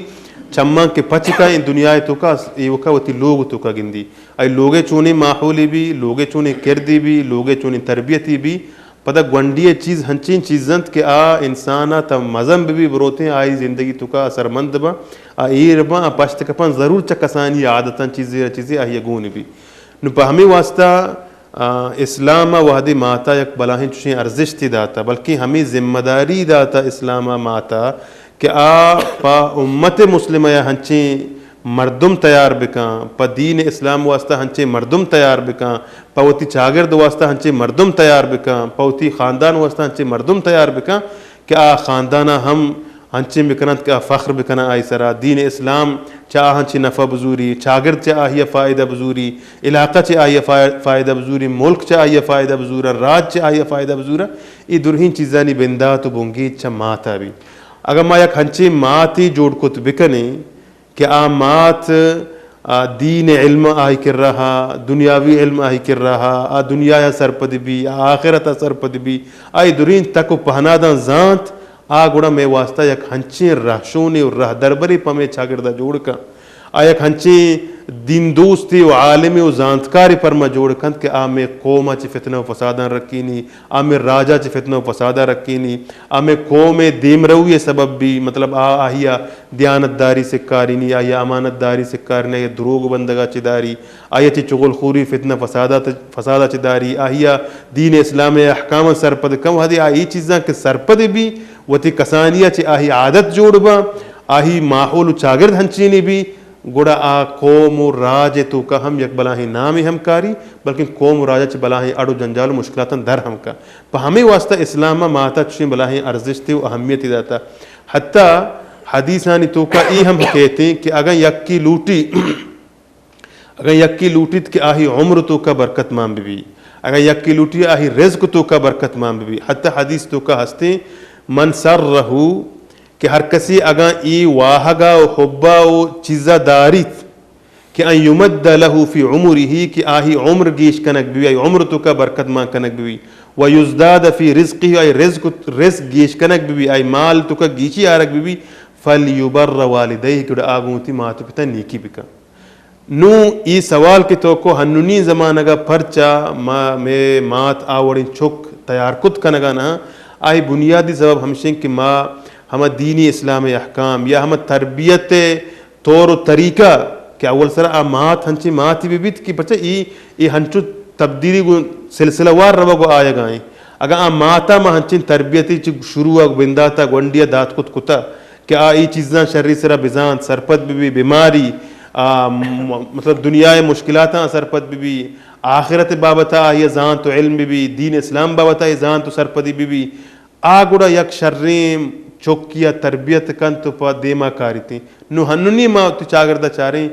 چماں کہ پچ کن اے دنیا ء توکا، ایوکا وتی لوگ توکا گندی۔ آئی لوگ ء چونیں ماحولے بی، لوگ ء چونیں کردے بی، لوگ ء چونیں تربیتے بی، پدا گونڈی ء چیز ہنچیں چیز انت کہ آ انسان ء تہ مزن بہ بی بروتیں آئی زندگی توکا اثرمند باں، آ ایر باں، آ پشت کپاں، ضرور چہ کسانی عادتاں چیزے چیزے آئی ء گون بی۔ نوں پہ ہمے واسطہ آ، اسلام ء وہدے مات ء یک بلاہیں چوشیں ارزشتے داتہ، بلکیں ہمے ذمہ داری داتہ اسلام ء مات ء کہ آ پہ امت مسلمہ ء ہنچیں مردم تیار بکن، پہ دین اسلام واسطہ ہنچیں مردم تیار بکن، پہ وتی چاگرد واسطہ ہنچیں مردم تیار بکن، پہ وتی خاندان واسطہ ہنچیں مردم تیار بکن کہ آ خاندان ء ہم انچیں بکننت کہ آ فخر بکناں آئی سرا، دین اسلام چہ آہاں چہ نفع بزوری، چاگرد چہ آہی ء فائدہ بزوری، علاقہ چہ آہی ء فا-، فائدہ بزوری، ملک چہ آہی ء فائدہ بزوراں، راج چہ آہی ء فائدہ بزوراں۔ اے درہیں چیزانی بندات و بنگیج چہ مات ء بی۔ اگاں ما یک ہنچیں ماتے جوڑ کت بکنیں کہ آ مات، آ دین علم آئی کرا، دنیاوی علم آئی کرا، آ دنیا ء سرپد بی، آ آخرت ء سرپد بی، آئی درہیں تک و پہناداں زانت، آ گڑا مئے واستا یک ہنچیں رہشونے و رہدربرے پہ مئے چاگردا جوڑ کنت۔ آ یک ہنچیں دین دوستے و عالمے و زانتکارے پر ما جوڑ کنت کہ آ مئے قوما چہ فتنہ و فساداں رکینی، آ مئے راجا چہ فتنہ و فسادا رکینی، آ مئے قومے دیمروی سبب بی، مطلب آ آہیا دیانتداری سکارینی، آہیا امانتداری سکارینی، آہیا دروگ بندگا چہ داری، آہیا چہ چغل خوری فتنہ فسادا، فسادا چہ داری، آہیا دین اسلام احکاما سرپد کن۔ وہدے آ اے چیزاں کہ سرپد بی، وتی کسانیا چہ آہی عادت جوڑ باں، آہی ماحول و چاگرد ہنچینی بی، گڑا آ قوم و راج ء توکا ہم یک بلاہیں نامے ہم کاری، بلکن قوم و راج ء چہ بلاہیں اڑ و جنجال و مشکلاتاں در ہم کا۔ پہ ہمے واسطہ اسلام ء ماتا چشیں بلاہیں ارزشتے و اہمیتے داتا۔ حتی حدیثانی توکا اے ہم کہتیں کہ اگاں یکے لوٹی، اگاں یکے لوٹیت کہ آہی عمر توکا برکت مان ببی، اگاں یکے لوٹی آہی رزق توکا برکت مان ببی، حتی حدیث توکا ہستیں من سرہ، کہ ہر کسی اگاں ای واہگا و حبا و چیزا داریت، کہ ان یمد لہ فی عمرہ، کہ آہی عمر گیش کنگ ببی، آئی عمر توکا برکت مان کنگ ببی، و یزداد فی رزقہ، آئی رزق، رزق گیش کنگ ببی، آئی مال توکا گیشی آرگ ببی، فلیبر والدیہ، گڑا آ گوں وتی مات و پتا نیکی بکن۔ نوں ای سوال کہ تو کو ہنونی زمانگا پرچا ما، مے مات آ وڑیں چک تیار کت کنگا نہ، آئی بنیادی سبب ہمشیں کہ ما ہما دینی اسلام احکام یا ہما تربیت طور و طریقہ کہ اول سرا آ مات ہنچیں ماتی بہ بیت کہ پرچا ای، ای ہنچو تبدیلی گوں سلسلہ وار روگ و آیگا ایں۔ اگاں آ ماتا ما ہنچیں تربیتی چہ شروع بنداتا گونڈیا دات کت کتا کہ آ ای چیزاں شری سرا بزانت، سرپد ببی، بیماری، آ، م-، مطلب دنیا مشکلاتاں سرپد ببی، آخرت بابتا آئی زانت و علم ببی، دین اسلام بابتا آئی زانت و سرپدی ببی، آ گڑا یک شریں چکی ء تربیت کنت و پہ دیما کاریت۔ نوں ہنونی ما وتی چاگرد ء چاریں،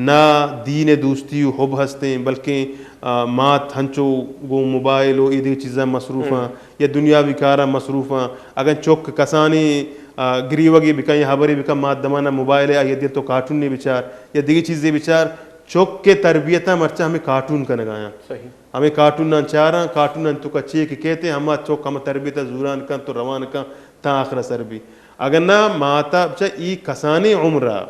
نہ دین ء دوستی و حب ہستیں، بلکیں، آ، مات ہنچو گوں موبائل و اے دگہ چیزاں مصروف آں یا دنیاوی کاراں مصروف آں۔ اگاں چک کسانیں، آ، گریوگے بکن یا ہبرے بکن، مات دمانا موبائل ء آئی ء دیر تو کارٹونے بچار یا دگہ چیزے بچار، چک ء تربیت ء مرچاں ہمے کارٹون کنگایاں۔ صحیح۔ ہمے کارٹوناں چاراں، کارٹوناں توکا چے کہ کیت، ہما چک ہما تربیت ء زوران کنت و روان کنت تاں آخر ء سر بی۔ اگاں نہ ماتا چہ ای کسانیں عمر ء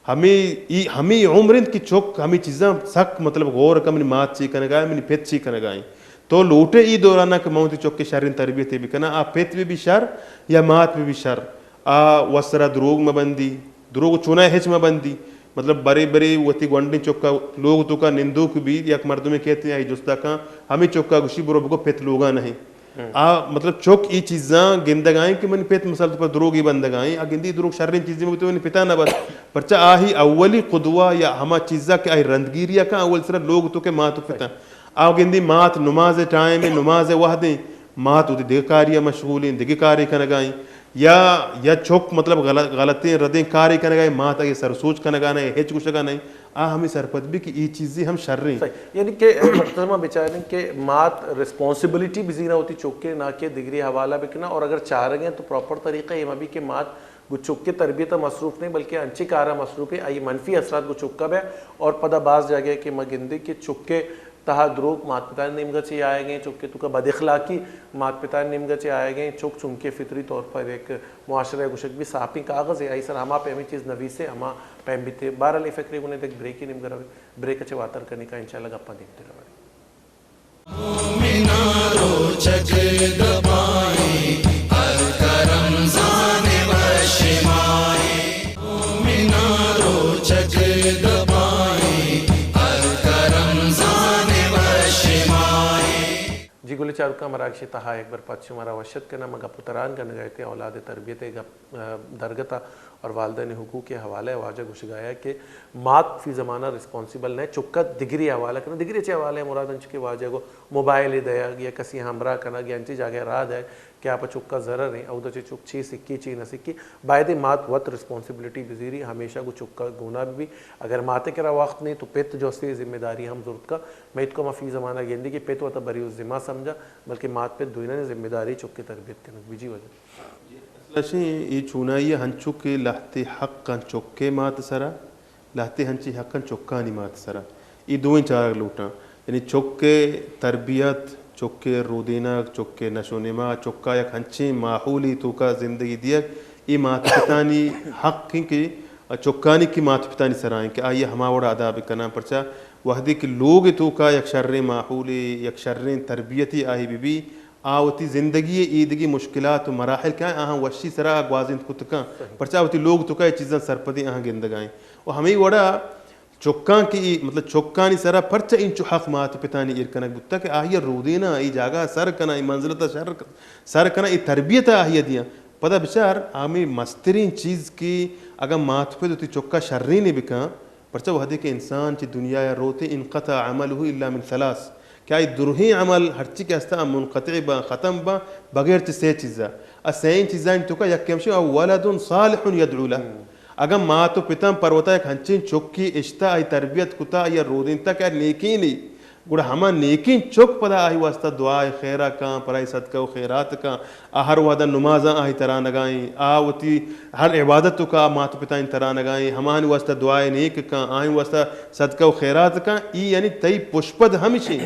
ہمے، ای ہمے عمر انت کہ چک ہمے چیزاں سک مطلب غور کن، منی مات چے کنگا، منی پت چے کنگا انت۔ تو لوٹے ای دوران ء کہ من وتی چک ء شریں تربیتے بکناں، آ پت بہ بی شر یا مات بہ بی شر، آ وسرا دروگ مہ بندی، دروگ چوناہا ہچ مہ بندی۔ مطلب، برے برے وتی گونڈیں چکا لوگ توکا نندوک بی، یک مردمے کیت آئی جستا کن، ہمے چکا گوشی، برو بگو پت لوگا نہیں۔ آ، مطلب، چک ای چیزاں گندگائیں کہ منی پت مثال تو پر دروگی بندگائیں، آ گندی دروگ شریں چیزی مگو تو منی پتا نہ بس۔ پرچا آہی اولی قدوہ یا ہما چیزا کہ آئی رندگیری کن اول سرا لوگ تو کہ مات و پتا۔ آ گندی مات نماز ٹائم، نماز وحدیں، مات وتی دگہ کاری ء مشغولیں، دگہ کارے کنگا ایں، یا، یا چک مطلب غل-، غلطیں ردیں کارے کنگا ایں، مات آئی سر سوچ کنگا نہ ایں، ہچ گوشگا نہ ایں، آ ہمے سرپد بی کہ ای چیزے ہم شریں۔ صحیح۔ یعنی کہ مختصر ما بچاریں کہ مات ریسپانسبلٹی بزیرا وتی چکے، نہ کہ دگری حوالہ بکنا، اور اگر چارگیں تو پراپر طریقہ اے مہ بی کہ مات گوں چکے تربیت ء مصروف نہیں، بلکہ انچیں کاراں مصروف ہے، آئی منفی اثرات گوں چکا بیا۔ اور پدا باز جاگہ کہ ما گندے کہ چکے تہا دروگ مات پتانی نیمگا چہ آیگیں، چکے توکا بد اخلاقی مات پتانی نیمگا چہ آیگیں، چک چونکہ فطری طور پر ایک معاشرہ گوشگ بی صافیں کاغذ ہے، آئی سر ہما پیمیں چیز نویسے، ہما پیم بیتے۔ بہرحال، اے فکرے گوں یک بریکے نیمگا رویں، بریک چہ واتر کنی کا انشاءاللہ گپاں دیمتر رویں۔ مومناں روچگ دپائیں، ہلکا رمضان وش ماہیں۔ مومناں روچگ دپائیں، ہلکا رمضان وش ماہیں۔ جی گلیں چاروکاں، مراگش ء تہا یک بر پد شمارا وش اتک کناں۔ ما گپ و تران کنگا اتیں اولاد ء تربیت ء گپ، ء، درگت ء اور والدین حقوق ء حوالہ ء۔ واجہ گوشگا ات کہ مات فی زمانہ ریسپانسبل نہ، چکا دگری حوالہ کناں۔ دگری چہ حوالہ ء مراد انچو کہ واجہ گو موبائل ء دیگ یا کسی ہمراہ کنگ یا انچیں جاگہ ء راہ دیگ کہ آ پہ چکا ضرر ایں، اودا چہ چک چے سکی چے نہ سکی، باید ایں مات وت ریسپانسبلٹی بزیری، ہمیشہ گوں چکا گونا بہ بی۔ اگر مات ء کرا وخت نیں تو پت جو استے ذمہ داری ہم زرت کا۔ مئے تو ما فی زمانہ گندی کہ پت وتا بری و ذمہ سمجھا، بلکہ مات پت دوئینانی ذمہ داری چک ء تربیت کنگ بی۔ جی واجہ۔ اصل اشیں اے چونائی ء ہنچو کہ لہتے حق انت چک ء مات سرا، لہتے ہنچیں حق انت چکانی مات سرا۔ اے دوئیں چارگ لوٹاں۔ یعنی چک ء تربیت، چک ء رودینگ، چک ء نشو نما، چکا یک ہنچیں ماحولے توکا زندگی دیگ، اے مات پتانی حق انت کہ چکانی کہ مات پتانی سرا انت کہ آئی ء ہما وڑا ادا بکناں۔ پرچا وہدے کہ لوگ ء توکا یک شریں ماحولے، یک شریں تربیتے آئی بہ بی، آ وتی زندگی ء ایدگہ مشکلات و مراحل کہ آہاں وشی سرا گوازینت کت کن، پرچا وتی لوگ توکا اے چیزاں سرپدیں آہاں گندگا ایں۔ و ہمے وڑا چکاں کہ اے، مطلب، چکانی سرا پرچا اینچو حق مات و پتانی ایر کنگ بوتا کہ آہی ء رودیناں، اے جاگہ ء سر کناں، اے منزلت ء شر، سر کناں، اے تربیت ء آہی ء دیاں۔ پدا بچار، ہمے مستریں چیز کہ اگاں مات و پت وتی چکا شرینے بکن، پرچا وہدے کہ انسان چہ دنیا ء روت، انقطع عمله الا من ثلاث، کہ آئی درہیں عمل ہرچی کہ ہستاں منقطع باں، ختم باں، بغیر چہ سے چیزا۔ آ سئیں چیزانی توکا یکے ہمشی، او ولد صالح یدعو لہ۔ اگاں مات و پتاں پر وتا یک ہنچیں چکے اشتا، آئی تربیت کتا، آئی ء رودینتا کہ آ نیکینے، گڑا ہما نیکیں چک پدا آئی واسطہ دعا خیرا کاں، پرائی صدقہ و خیرات کاں، آ ہر وہدا نمازاں آئی ترانگائیں، آ وتی ہر عبادت و کا مات و پتائیں ترانگائیں، ہماہانی واسطہ دعائے نیک کاں، آئی واسطہ صدقہ و خیرات کاں، ای یعنی تئی پشپد ہمشیں۔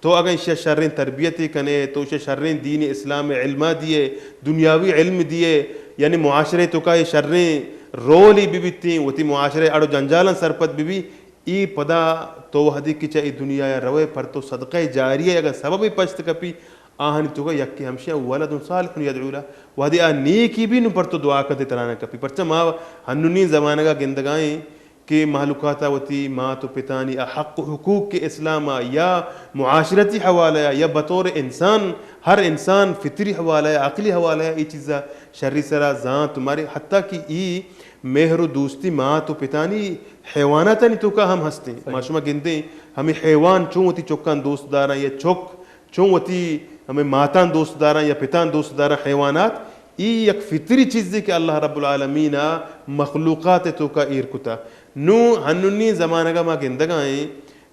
تو اگاں ایشی شریں تربیتے کنے، تو ایشی شریں دین اسلام علما دیے، دنیاوی علم دیے، یعنی معاشرے تو کا یہ شریں رولی ببیتیں، وتی معاشرے اڑ و جنجالاں سرپد ببی، ای پدا تو وہدی کہ چہ ای دنیا ء روئے، پر تو صدقہ جاریہ اگاں سببے پشت کپی، آہانی توکا یکے ہمشی ولد صالح یدعو لہ، وہدی آ نیکی بی نو پر تو دعا کنتے ترانہ کپی۔ پرچہ ما ہنونی زمانگا گندگائیں کہ مہلوکاتا وتی مات و پتانی آ حق و حقوق کہ اسلام آ یا معاشرتی حوالہ آ یا بطور انسان، ہر انسان فطری حوالہ آ، عقلی حوالہ آ، ای چیزا شری سرا زانت مارے، حتی کہ ای مہر و دوستی مات و پتانی حیواناتانی توکا ہم ہستیں۔ ما شما گندیں ہمیں حیوان چون وتی چکان دوست داراں یا چک چون وتی ہمیں ماتان دوست داراں یا پتان دوست داراں، حیوانات ای یک فطری چیزے کہ اللہ رب العالمین آ مخلوقات توکا ایر کتا۔ نو ہنونی زمانگا ما گندگائیں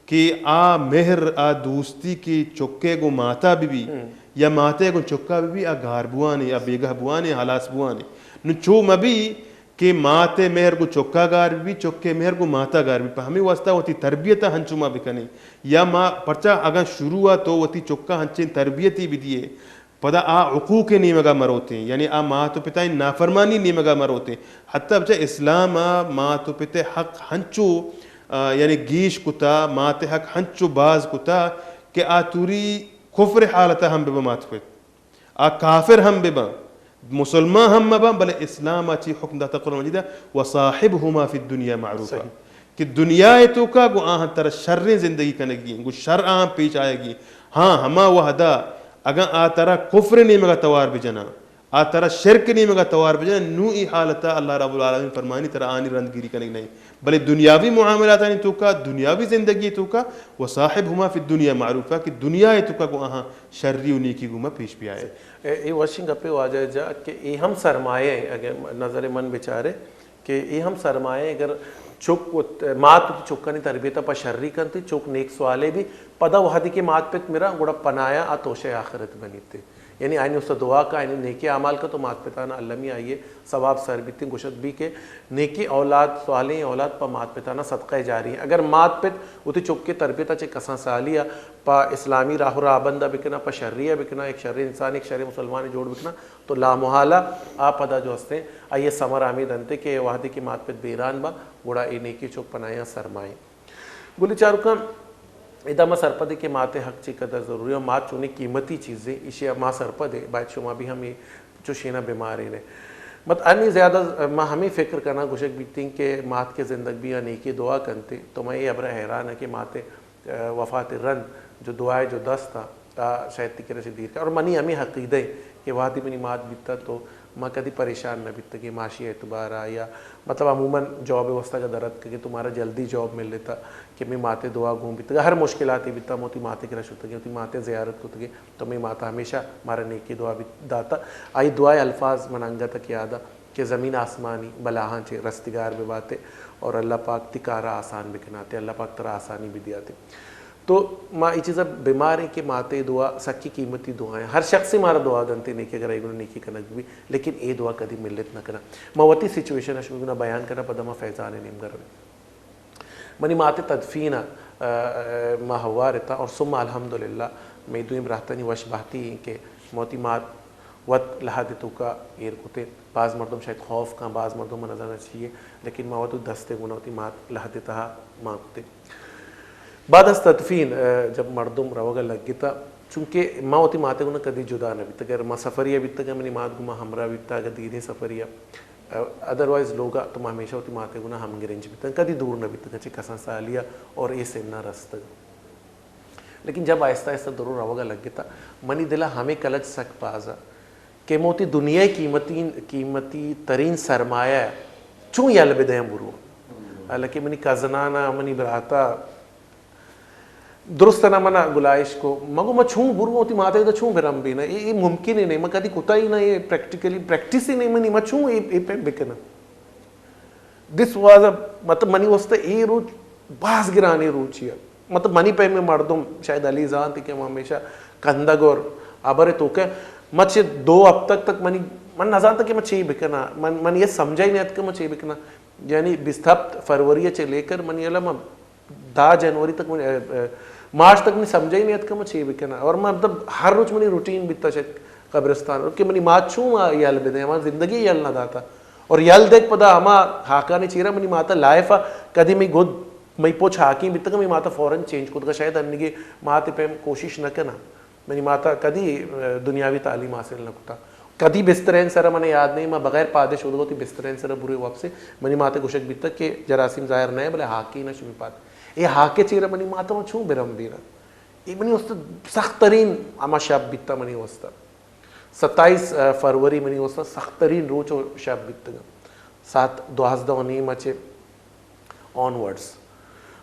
کہ آ مہر، آ دوستی کہ چکے گوں ماتا ببی یا ماتے گوں چکا ببی، آ گار بوانے، آ بیگہ بوانے، ہلاس بوانے۔ نو چو مبی کہ ماتے مہر گوں چکا گار ببی، چکے مہر گوں ماتا گار ببی۔ پہ ہمیں واسطہ وتی تربیت ہنچو ما بکنیں۔ یا ما پرچا اگاں شروع آ تو وتی چکا ہنچیں تربیتی بدیے، پدا آ حقوق نیمگا مروتیں، یعنی آ مات و پتائیں نافرمانی نیمگا مروتیں۔ حتی بچہ اسلام آ مات و پت حق ہنچو، آ، یعنی گیش کتا، مات حق ہنچو باز کتا کہ آ توری کفر حالتا ہم ببا مات پت۔ آ کافر ہم بباں، مسلمان ہم مباں، بلے اسلام آ چی حکم داتا قرآن مجید آ، وصاحبهما في الدنيا معروفا۔ کہ دنیا ء توکا گوں آہاں ترا شریں زندگی کنگی، گوں شر آہاں پیش آیگی۔ ہاں، ہما وہدا اگاں آ ترا کفر نیمگا توار بجناں، آ ترا شرک نیمگا توار بجناں، نو ای حالتا اللہ رب العالمین فرمانی ترا آنی رندگیری کنگ نہیں۔ بلے دنیاوی معاملاتانی توکا، دنیاوی زندگی توکا، وصاحبهما في الدنيا معروفا، کہ دنیا ء توکا گوں آہاں شری و نیکی گوما پیش بیائے۔ اے، اے وشیں گپے واجہ جا کہ اے ہم سرمایہ ایں، اگر نظر من بچارے کہ اے ہم سرمایہ ایں، اگر چک و ت-، مات وتی چکانی تربیت پہ شری کنتی، چک نیک سوالے بی، پدا وہدی کہ مات پت مرا گڑا پنایا آ توشہ آخرت بنیتے۔ یعنی آئینی استا دعا کا، آئینی نیکی اعمال کا تو مات پتانا المی آئیے ثواب سر بیتیں۔ گوشت بی کہ نیکی اولاد، صالحیں اولاد پہ مات پتانا صدقہ جاری ایں۔ اگر مات پت وتی چکے تربیتا چہ کسان سالیا پہ اسلامی راہ و راہبندا بکنا، پہ شریا بکنا، ایک شریں انسان، ایک شریں مسلمان جوڑ بکنا، تو لامحالا آ پدا جو ہستیں آئیے ثمر آمید انتے کہ وہدی کہ مات پت بیران با، گڑا اے نیکی چک پنایا سرمایہ۔ گلی چاروکاں، ادا ما سرپدیں کہ مات حق چی قدر ضروری ہے، مات چونی قیمتی چیزیں، ایشی ما سرپدیں، باید شما بھی ہمیں چوشینا بیماریں۔ مت انی زیادہ ما ہمیں فکر کرنا گوشگ بیتیں کہ مات کے زندگ بھی یا نیکی دعا کنتے، تو میں یہ ابرا حیران ہے کہ مات، آ، وفات رند جو دعائے جو دست تھا، تا شاید تکرے سے دیر کر۔ اور منی ہمیں عقیدہ ہے کہ وہدی منی مات بیتا تو ما کدی پریشان نہ بیتگیں معاشی اعتبارا یا مطلب عموماً جاب واسطہ اگر درد کہ تمہارا جلدی جاب مل لیتا کہ میں ماتے دعا گون بیتگا، ہر مشکلاتے بیتا موتی ماتے کرا شتگیں، وتی ماتے زیارت کتگیں تو میں ماتا ہمیشہ مارا نیکی دعا بھی داتا۔ آئی دعائے الفاظ من انگت کہ یادا کہ زمین آسمانی بلاہاں چے رستگار بہ باتے اور اللہ پاک تی کارا آسان بکناتے، اللہ پاک ترا آسانی بھی دیاتے۔ تو ما اے چیزا بیماریں کہ ماتے دعا سکی قیمتی دعا ہیں۔ ہر شخص مارا دعا دنتے نیکی اگر ایگنو نیکی کنگ بھی، لیکن اے دعا کدی ملت نہ کنا۔ ما وتی سچویشن اش گنا بیان کنا، پدا ما فیضان نیمگا رویں۔ منی ماتے تدفین، آ، آ، ما ہوار تا اور ثم الحمدللہ میں دوئیں براتانی وش بہتی ہیں کہ موتی مات وت لحد توکا ایر کتے۔ باز مردم شاید خوف کن، باز مردم من نزانہ چیئے، لیکن ما وت دستے گنا وتی مات لحد تہا مان کتے۔ بعد از تدفین، آ، جب مردم روگا لگتا، چونکہ ما وتی ماتے گنا کدی جدا نہ بیتگا، اگر ما سفری بیتگا، منی مات گما ہمراہ بیتا، اگر دیدیں سفری، آ، ادروائز لوگا تو ما ہمیشہ وتی ماتے گنا ہم گرنج بیتگا، کدی دور نہ بیتگا، چہ کسان سالیا اور اے سنا رستگا۔ لیکن جب آہستہ آہستہ درو روگا لگتا، منی دلا ہمیں کلچ سک بازا کہ موتی دنیا قیمتی، قیمتی ترین سرمایہ چون یل بدیاں برو۔ حالانکہ منی کزنانا، منی براتا، درست نہ منا گلائش کو، مگو ما چون برو وتی ماتے دا چون برم بینا، اے، اے ممکن ہی نہیں، ما کدی کتا ہی نہ، اے پریکٹیکلی پریکٹس ہی نہیں منی، ما چون اے، اے پہ بکنا۔ دس واز ا، مطلب منی واسطہ اے روچ باز گرانی روچی ہے۔ مطلب منی پیمیں مردم، شاید علی زانت کہ من ہمیشہ کندگ اور ہبر توکہ، من چہ دو ہفتگ تک منی، من نزانتگ کہ من چی بکناں، من، من یہ سمجھائی نیت کہ من چی بکناں۔ یعنی بیست ہفت فروری چہ لے کر منی علم دہ جنوری تک منی، اے، اے، مارچ تک منی سمجھائی نیت کہ من چی بکناں۔ اور من مطلب ہر روچ منی روٹین بیتا شاید قبرستان کہ منی مات چون یل بدے، ہما زندگی یل نہ داتا۔ اور یل دیک پدا ہما ہاکانی چیرا منی ماتا لائفا کدی می گد مئی پوچ ہاکیں بیتگ، مئی ماتا فوراً چینج کتگ، شاید انگے مات پیم کوشش نہ کناں۔ منی ماتا کدی، اے، دنیاوی تعلیم حاصل نہ کتا۔ کدی بسترین سر من یاد نہیں، ما بغیر پادے شودگا وتی بسترین سر بروے واپسے۔ منی ماتا گوشگ بیتگ کہ جراثیم ظاہر نہ، بلے ہاکی نہ شمی پاد۔ اے ہاکے چیرا منی ماتا ما چون برم بینا۔ اے منی واسطہ سخت ترین ہما شپ بیتا منی واسطہ۔ ستائیس، اے، فروری منی واسطہ سخت ترین روچ و شپ بیتگ۔ ساعت دوازدہ و نیم چہ آن ورڈز۔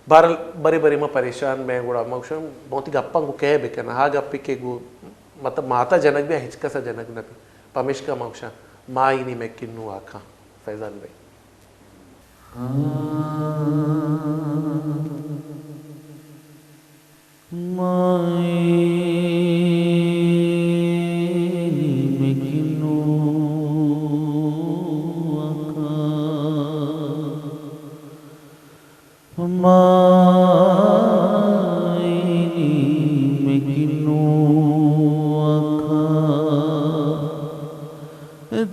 بہرحال، برے برے ما پریشان بیں، گڑا ما گوشاں، ما وتی گپاں گوں کئے بکناں؟ ہا گپے کہ گوں، مطلب، ماتا جنگ بیا، ہچ کسا جنگ نہ بی۔ پمیشکا ما گوشاں، ما اینی مکن نوں آکاں، فیضان بھائی۔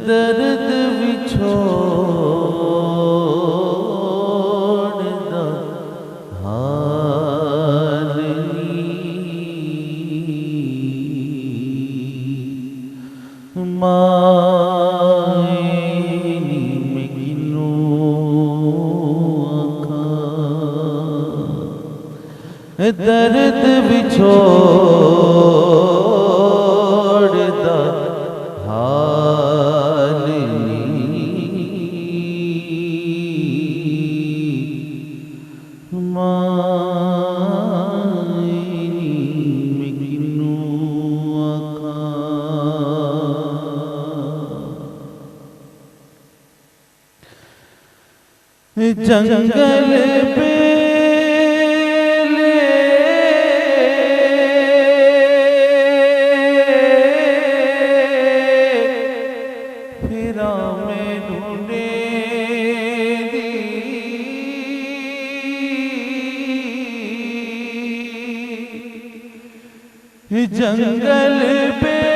درد وچھوڑ دا حال نی، ما اینی مگنو آقا۔ درد وچھوڑ دا حال نی، ما اینی مگنو آقا۔ جنگل بیلے پھراں میں ڈھونڈے دی۔ جنگل بیلے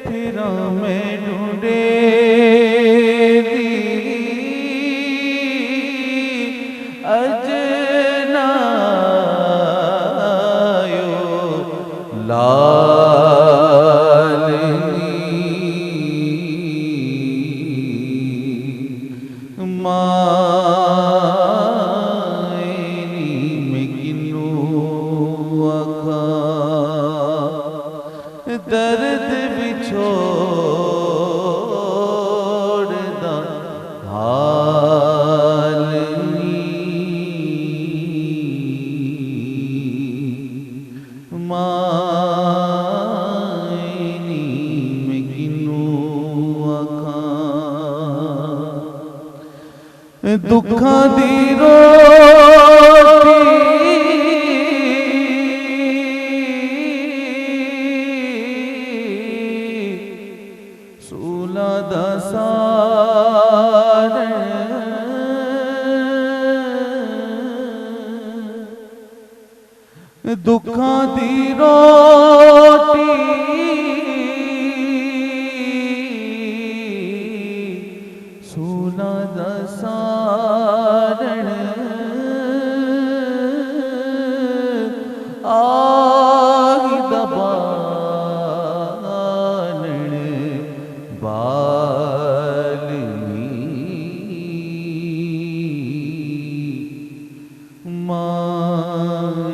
پھراں میں ڈھونڈے دی، اجنایو لال نی۔ ما اینی مگنو آقا، درد وچھوڑ دا حال نی۔ ما اینی مگنو آقا، دکھاں دی روٹی سولا دا سارن، دکھاں دی روٹی سولا دا سارن، آہی دا بالن بال نی۔ ما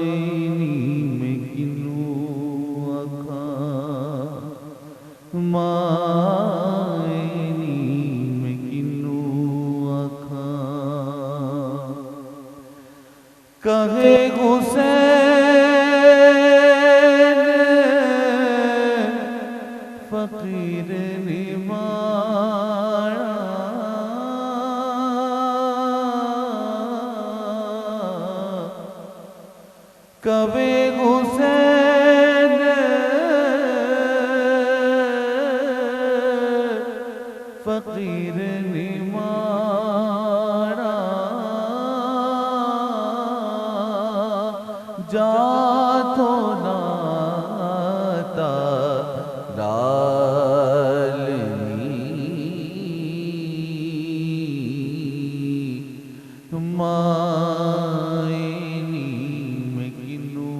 اینی مگنو آقا، ما اینی مگنو آقا۔ کہے حسین فقیر نی ماڑا، کبے حسین فقیر نی ماڑا، جا تو ناتا لال نی، مائنی مکنو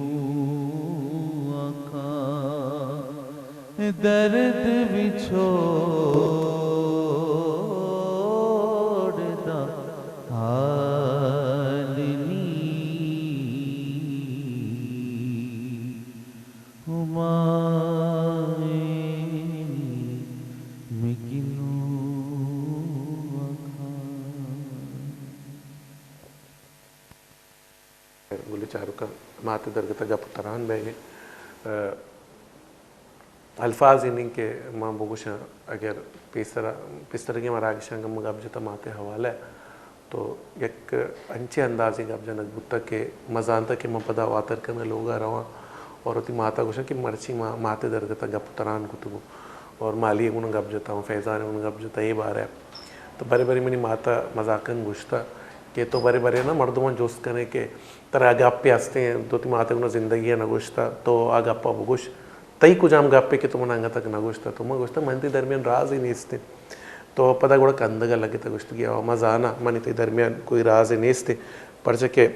آکاں، درد وچھوڑ دا حال نی، ہمائنی مکنو آکاں۔ گلیں چاروکاں، مات ءِ درگت ءَ گپ ءُ تران بیگ ءَ، آ، الفاظ انت کہ من بگوشاں، اگر پیسر ءَ، پیسرگیں مراگشاں گم گپ جتا مات ءِ حوالہ ءَ، تو یک انچیں اندازیں گپ جنگ بوتگ کہ من زانتگ کہ من پدا واتر کنگ ءَ لوگ ءَ رواں اور وتی مات ءَ گوشاں کہ مرچی ما مات ءِ درگت ءَ گپ ءُ تران کتگ اور مالی ءَ گوں گپ جتا، فیضان ءَ گوں گپ جتا اے بارہ ءَ۔ تو برے برے منی مات ءَ مزاکاً گوشتہ کہ تو برے برے نا مردماں جست کنے کہ ترا گپے ہستیں، تو وتی مات ءَ گوں زندگی ءَ نہ گوشتہ، تو آ گپ ءَ بگوش، تئی کجام گپے کہ تو من انگت ءَ نہ گوشتہ؟ تو من گوشتہ، من تئی درمیان رازے نیستیں۔ تو پدا گڑا کندگ ءَ لگتہ، گوشتگی، او من زاناں، منی تئی درمیان کوئی رازے نیستیں، پرچہ کہ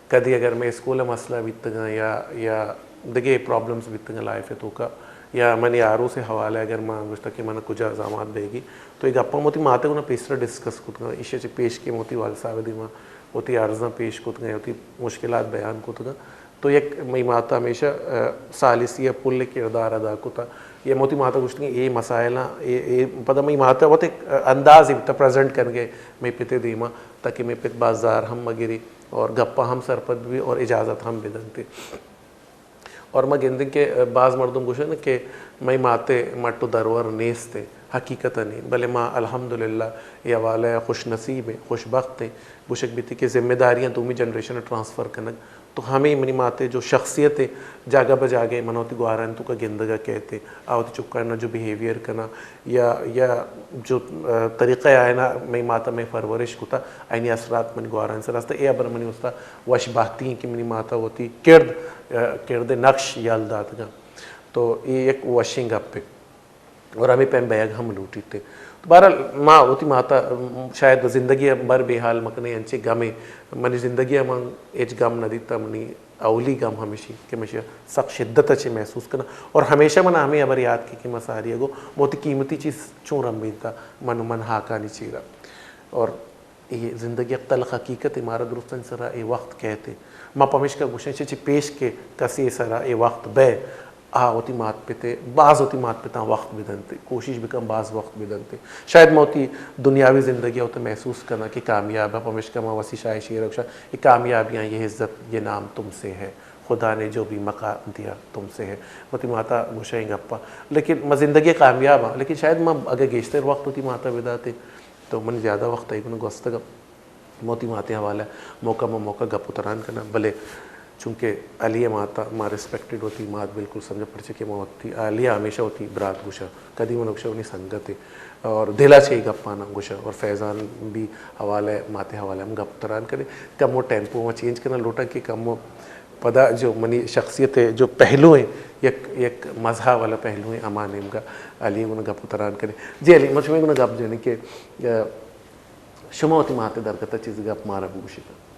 کدی اگر مئے اسکول ءِ مسئلہ بیتگاں یا، یا دگہ پرابلمز بیتگاں لائف ءِ توکا، یا منی آروس ءِ حوالہ ءَ اگر من گوشتہ کہ من کجا زامات بیگی، تو اے گپاں من وتی مات ءِ گوں پیسرا ڈسکس کتگاں، ایشی ءَ چہ پیش کہ من وتی والد صاحب ءِ دیما وتی عرضاں پیش کتگاں، وتی مشکلات بیان کتگاں۔ تو یک مئی مات ءَ ہمیشہ، آ، ثالثی ءِ پل ءِ کردار ادا کتا۔ یا من وتی مات ءَ گوشتگیں اے مسائلاں، اے، اے پدا مئی مات ءَ وت یک اندازے بوتا پریزنٹ کنگ ءِ مئی پت ءِ دیما، تاکہ مئی پت باز زار ہم مہ گری اور گپاں ہم سرپد بی اور اجازت ہم بدنت۔ اور ما گندیں کہ باز مردم گوشن کہ مئی مات ءِ مٹ و درور نیست، حقیقت ءَ نی، بلے ما الحمدللہ اے حوالہ ءَ خوش نصیب ایں، خوش بخت ایں، گوشگ بیتی کہ ذمہ داریاں دومی جنریشن ءَ ٹرانسفر کنگ، تو ہمے منی مات ءِ جو شخصیت ءِ جاگہ بہ جاگہ من وتی گوارانی توکا گندگ ءَ کیت، آ وتی چکانی جو بیہیویئر کنا یا، یا جو، آ، طریقہ آئینا مئی مات ءَ مئی پرورش کتا، آئینی اثرات منی گوارانی سر است۔ اے ہبر منی واسطہ وش بہتی ایں کہ منی مات ءَ وتی کرد، آ، کرد ءِ نقش یل داتگاں۔ تو اے یک وشیں گپے۔ اور ہمے پیم بیگ ہم لوٹیت۔ تو بہرحال ما وتی مات ءَ شاید زندگی ءَ بر بے حال مکنیں انچیں گمے، منی زندگی ءَ من ہچ گم نہ دیتا، منی اولی گم ہمیشی کہ من ایشی ءَ سک شدت ءَ چہ محسوس کناں۔ اور ہمیشہ من ہمے ہبر یات کی کہ من ساری ءَ گوں وتی قیمتی چیز چون رمبینتا من، من ہاکانی چیرا۔ اور اے زندگی یک تلخ حقیقتے، مارا درستانی سرا اے وقت کئیت۔ ما پمیشکا گوشیں چہ، چہ پیش کہ کسے سرا اے وقت بئے، آ وتی مات پت ءَ، باز وتی مات پتاں وقت بدنت، کوشش بکن باز وقت بدنت۔ شاید ما وتی دنیاوی زندگی ءَ وت محسوس کناں کہ کامیاب آں، پمیشکا ما وسی شاہ ءِ شعر ءَ گوشاں کہ کامیابیاں یہ عزت، یہ نام تم سے ہے، خدا نے جو بھی مقام دیا تم سے ہے۔ وتی مات ءَ گوشاں اے گپاں۔ لیکن ما زندگی ءَ کامیاب آں، لیکن شاید ما اگہ گیشتر وقت وتی مات ءَ بداتیں، تو من زیادہ وقت تئی گون گوستگ ءَ۔ من وتی مات ءِ حوالہ ءَ موقع ماں موقع گپ ءُ تران کناں، بلے چونکہ علی ءِ مات ءَ ما ریسپیکٹڈ وتی مات بالکل سمجھاں، پرچہ کہ من وتی علی ءَ ہمیشہ وتی برات گوشاں، کدی من گوشاں منی سنگت ءَ، اور دل ءَ چہ اے گپاں گوشاں، اور فیضان بھی حوالہ ءَ، مات ءِ حوالہ ءَ ہم گپ ءُ تران کنیں۔ کمو ٹیمپو ما چینج کناں، لوٹاں کہ کمو پدا جو منی شخصیت ءِ جو پہلو ایں، یک، یک مزہ والا پہلو ایں، ہما نیمگا علی ءِ گون گپ ءُ تران کنیں۔ جی علی، من شمئے گون گپ جنیں کہ، آ، شما وتی مات ءِ درگت ءَ چیزے گپ مارا بگوشیت۔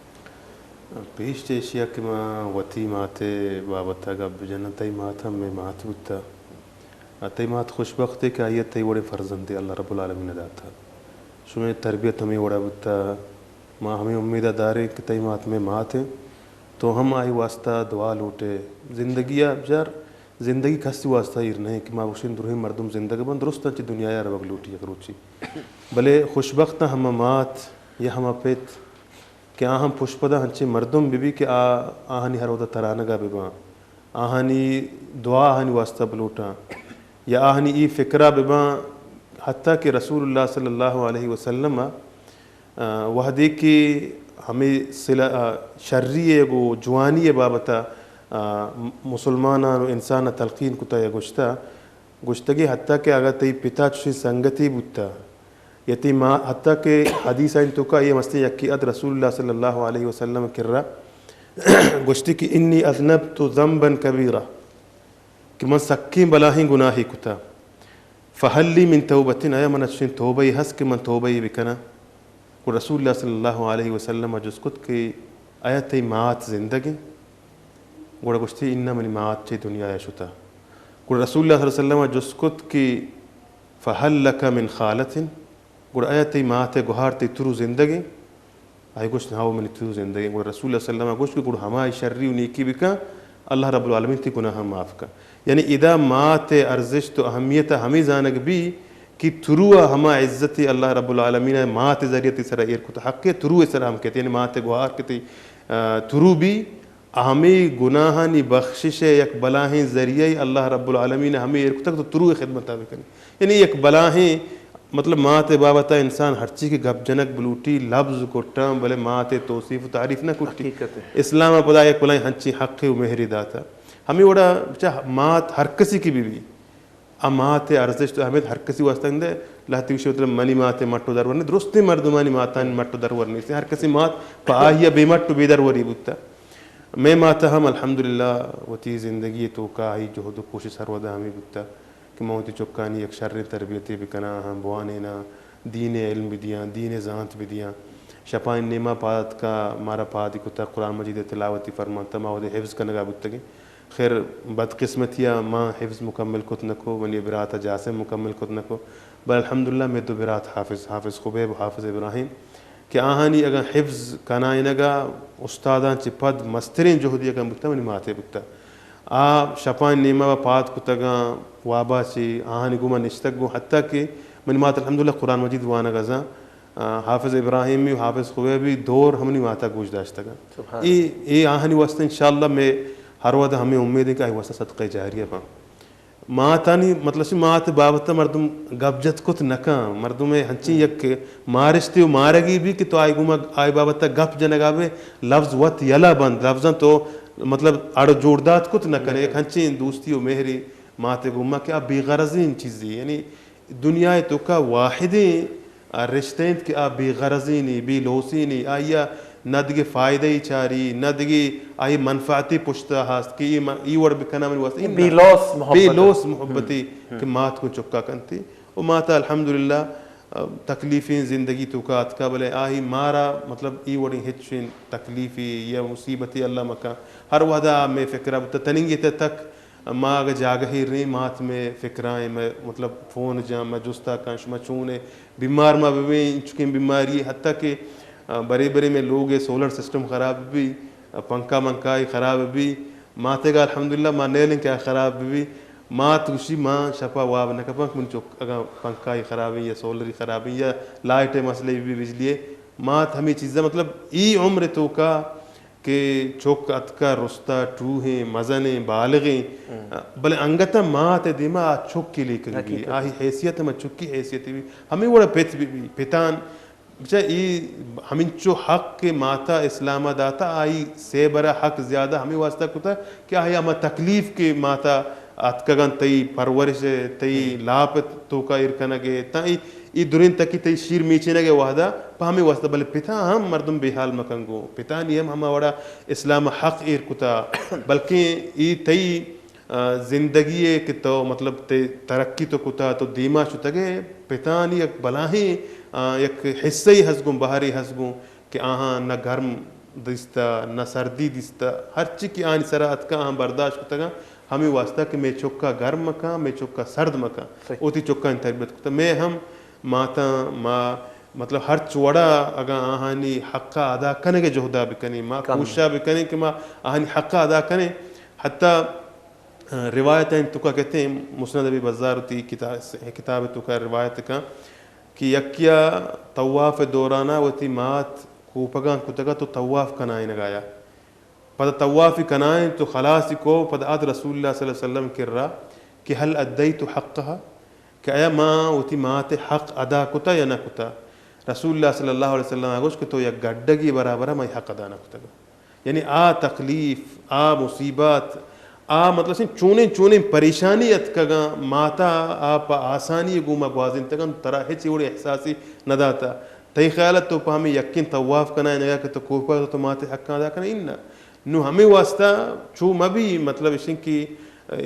پیش چہ ایشی ءَ کہ ما وتی مات ءِ بابت ءَ گپ بجناں، تئی مات ہم مئے مات بوتہ۔ ءُ تئی مات خوش بختے کہ آئی ءَ تئی وڑیں فرزندے اللہ رب العالمین ءَ داتہ۔ شمئے تربیت ہمے وڑا بوتہ۔ ما ہمے امید ءَ داریں کہ تئی مات مئے مات انت، تو ہم آئی واسطہ دعا لوٹ ئے۔ زندگی ءَ بچار، زندگی کسی واسطہ ایر نہ انت کہ ما گوشیں درہیں مردم زندگ بنت، درستاں چہ دنیا ءَ روگ لوٹی یک روچے۔ بلے خوش بخت ہما مات یا ہما پت کہ آ ہم پشپدا انچیں مردم بہ بی کہ آ، آہانی ہر وھدا ترانگا بہ باں، آہانی دعا آہانی واسطہ بلوٹاں یا آہانی اے فکرا بہ باں، حتیٰ کہ رسول اللہ صلی اللہ علیہ وسلم ءَ، آ، وہدے کہ ہمے سلا-، آ، شری ء گوں جوانی ء بابت ء، آ، م-، مسلماناں و انسان ء تلقین کتا یا گوشتا، گوشتگی حتی کہ اگاں تئی پتا چوشیں سنگتے بوتا، یا تئی ما، حتی کہ حدیثانی توکا یہ مستیں یکی اد رسول اللہ صلی اللہ علیہ وسلم کرا گوشتی کہ انی اذنبت ذنبا کبیرا، کہ من سکیں بلاہیں گناہے کتا، فہل لی من توبۃ، آیا من چشیں توبہ ہست کہ من توبہ بکناں؟ گڑا رسول اللہ صلی اللہ علیہ وسلم ء جست کت کہ آیا تئی مات زندگ انت؟ گڑا گوشتی، اناں، منی مات چہ دنیا ء شتا۔ گڑا رسول اللہ صلی اللہ علیہ وسلم ء جست کت کہ فہل لک من خالۃ؟ گڑا آیا تئی مات ء گہار، تئی ترو زندگ انت؟ آئی گوشت، ہاو، منی ترو زندگ انت۔ گڑا رسول اللہ صلی اللہ علیہ وسلم ء گوشت کہ گڑا ہمائی شری و نیکی بکن، اللہ رب العالمین تئی گناہاں معاف کن۔ یعنی ادا مات ء ارزشت و اہمیت ء ہمے زانگ بی کہ ترو ء ہما عزت اللہ رب العالمین ء مات ء ذریعہ تئی سرا ایر کت، حق ء ترو ء سرا ہم کت، یعنی مات ء گوہار کت، آ، ترو بی، ہمے گناہانی بخشش ء یک بلاہیں ذریعہ اللہ رب العالمین ء ہمے ایر کتگ تو ترو ء خدمت ء بکنی۔ یعنی یک بلاہیں، مطلب، مات ء بابت ء انسان ہرچی کہ گپ جنگ بلوٹی، لبز کٹاں، بلے مات ء توصیف و تعریف نہ کٹی۔ حقیقت ہے۔ اسلام ء پدا یک بلاہیں ہنچیں حق و مہری داتا۔ ہمے وڑا چہ مات ہر کسی کی بی بی، آ مات ء ارزشت و اہمیت ہر کسی واسطہ اندے۔ لہتے گوشی، مطلب، منی مات ء مٹ و درور نیست، درستیں مردمانی ماتانی مٹ و درور نیست، ہر کسی مات پہ آہی ء بے مٹ و بے دروری بوتا۔ مئے مات ء ہم الحمدللہ وتی زندگی ء توکا آئی جہد و کوشش ہر ودا ہمے بوتا کہ من وتی چکانی یک شریں تربیتے بکناں، آہاں بوانیناں، دین ء علم بدیاں، دین ء زانت بدیاں۔ شپانی نیما پاد اتکا، مارا پادی کتا، قرآن مجید ء تلاوتی فرمانتا، ما وہدے حفظ کنگا بوتگیں۔ خیر، بدقسمتی ء ما حفظ مکمل کت نکو، منی برات ء جاسم مکمل کت نکو، بل الحمدللہ مئے دو برات حافظ، حافظ خبیب و حافظ ابراہیم، کہ آہانی اگاں حفظ کنائینگ ء استاداں چہ پد مستریں جہدے اگاں بوتہ، منی مات ء بوتہ۔ آ شپانی نیمگ ء پاد کتگاں، وابا چہ آہانی گوما نشتگ گوں، حتی کہ منی مات الحمدللہ قرآن مجید وانگ ء زان۔ آ، حافظ ابراہیمی و حافظ خویبی دور ہمنی ماتا گوش داشتگاں۔ سبحان اے، اے آہانی واسطہ انشاءاللہ مئے ہر وہد ہمیں امید ہے کہ آئی واسطہ صدقہ جاریہ باں۔ ماتانی، مطلب، چہ مات بابت مردم گپ جت کت نکاں، مردم ہنچیں یک مارشتے و مارگی بھی کہ تو آئی گوما، آئی بابت گپ جنگا بے، لفظ وت یلا بند، لفظاں تو، مطلب، اڑ جوڑ دات کت نکنے، یک ہنچیں دوستی و مہری مات گوما کہ آ بے غرضیں چیزی، یعنی دنیا ء توکا واحدیں، آ، رشتہ انت کہ آ بے غرضیں نی، بے لوسیں نی، آئی ء نہ دگہ فائدہ ای چاری، نہ دگہ آئی منفعتی پشت ء ہست کہ ای من، ای وڑ بکناں منی واسطہ۔ بے لوس محبت۔ بے لوس محبتی کہ مات گوں چکا کنتی۔ و مات الحمدللہ، آ، تکلیفیں زندگی توکا اتکا، بلے آئی مارا، مطلب، ای وڑیں ہچ تکلیفی یا مصیبتی اللہ مکن۔ ہر وہدا مے فکرا بوتا تننگی تہ تک ما اگہ جاگہے ریں، مات مئے فکرا ایں، مئے، مطلب، فون جاں، مئے جستا کن، شما چون ئے؟ بیمار ما ببیں، انچکیں بیماری، حتی کہ، آ، برے برے مئے لوگ ء سولر سسٹم خراب بی، آ، پنکھا منکھا ای خراب بی، ماتگا الحمدللہ ما نیلیں کہ آ خراب بی۔ مات گوشی، ما شپا واب نہ کپاں کہ من چک اگاں پنکھا ای خراب ایں یا سولر ای خراب ایں یا لائٹ ء مسئلہ بی، بجلی ء، مات ہمے چیزا، مطلب، ای عمر توکا کہ چک اتکا رستا، ٹوہیں، مزنیں، بالغیں، بلے انگت مات ء دیما آ چکی لیکگ بی۔ آئی حیثیت ہما چکی حیثیت بی۔ ہمے وڑا پت بی، بی، پتان، بچا ای ہمینچو حق کہ ماتا اسلام ء داتا، آئی سے برا حق زیادہ ہمے واسطہ کتا کہ آئی ہما تکلیف کہ ماتا اتکگاں تئی پرورش ء، تئی لاپ ء توکا ایر کنگ ء، تاں ای، ای درین تکی تئی شیر میچینگ ء وہدا پہ ہمے واسطہ، بلے پتاں ہم مردم بے حال مکن گوں۔ پتانی ہم ہما وڑا اسلام ء حق ایر کتا، بلکیں ای تئی، آ، زندگی ء کہ تو، مطلب، تئی ترقی تو کتا، تو دیما شتگ ئے، پتانی یک بلاہیں، آ، یک حصہ ای ہست گوں، بہرے ہست گوں۔ کہ آہاں نہ گرم دیستہ، نہ سردی دیستہ، ہرچی کہ آنی سرا اتکا، آہاں برداشت کتگاں، ہمے واسطہ کہ مئے چکا گرم مکاں، مئے چکا سرد مکاں۔ صحیح۔ وتی چکانی تربیت کتہ۔ مئے ہم ماتاں ما، مطلب، ہرچ وڑا اگاں آہانی حقا ادا کنگ ء جہدا بکنیں، ما کوششا بکنیں کہ ما آہانی حقا ادا کنیں۔ حتی روایت انت توکا کہتے ہیں، مسند ابی بزار وتی کتا-، کتاب توکا روایت کن کہ یکیا طواف دورانا وتی مات کوپگاں کتگا تو طواف کنائینگایا۔ پدا طوافی کنائیں تو خلاصی کو، پدا آت رسول اللہ صلی اللہ علیہ وسلم کرا کہ هل ادیت حقها، کہ آیا ما وتی مات حق ادا کتا یا نہ کتا؟ رسول اللہ صلی اللہ علیہ وسلم ءَ گوشت کہ تو یک گڈگے برابر ءَ مئی حق ادا نہ کتگ۔ یعنی آ تکلیف، آ مصیبت، آ مطلب چونیں چونیں پریشانی اتکگاں، ماتا آ پہ آسانی گوما گوازینتگاں، ترا ہچ وڑیں احساسے نہ داتا۔ تئی خیال ءَ تو پہ ہمے یکیں طواف کنائیں یا کہ تو کوپگ تو ماتے حقاں ادا کنائیں؟ نہ۔ نو ہمے واسطہ چو مہ بی، مطلب اش کہ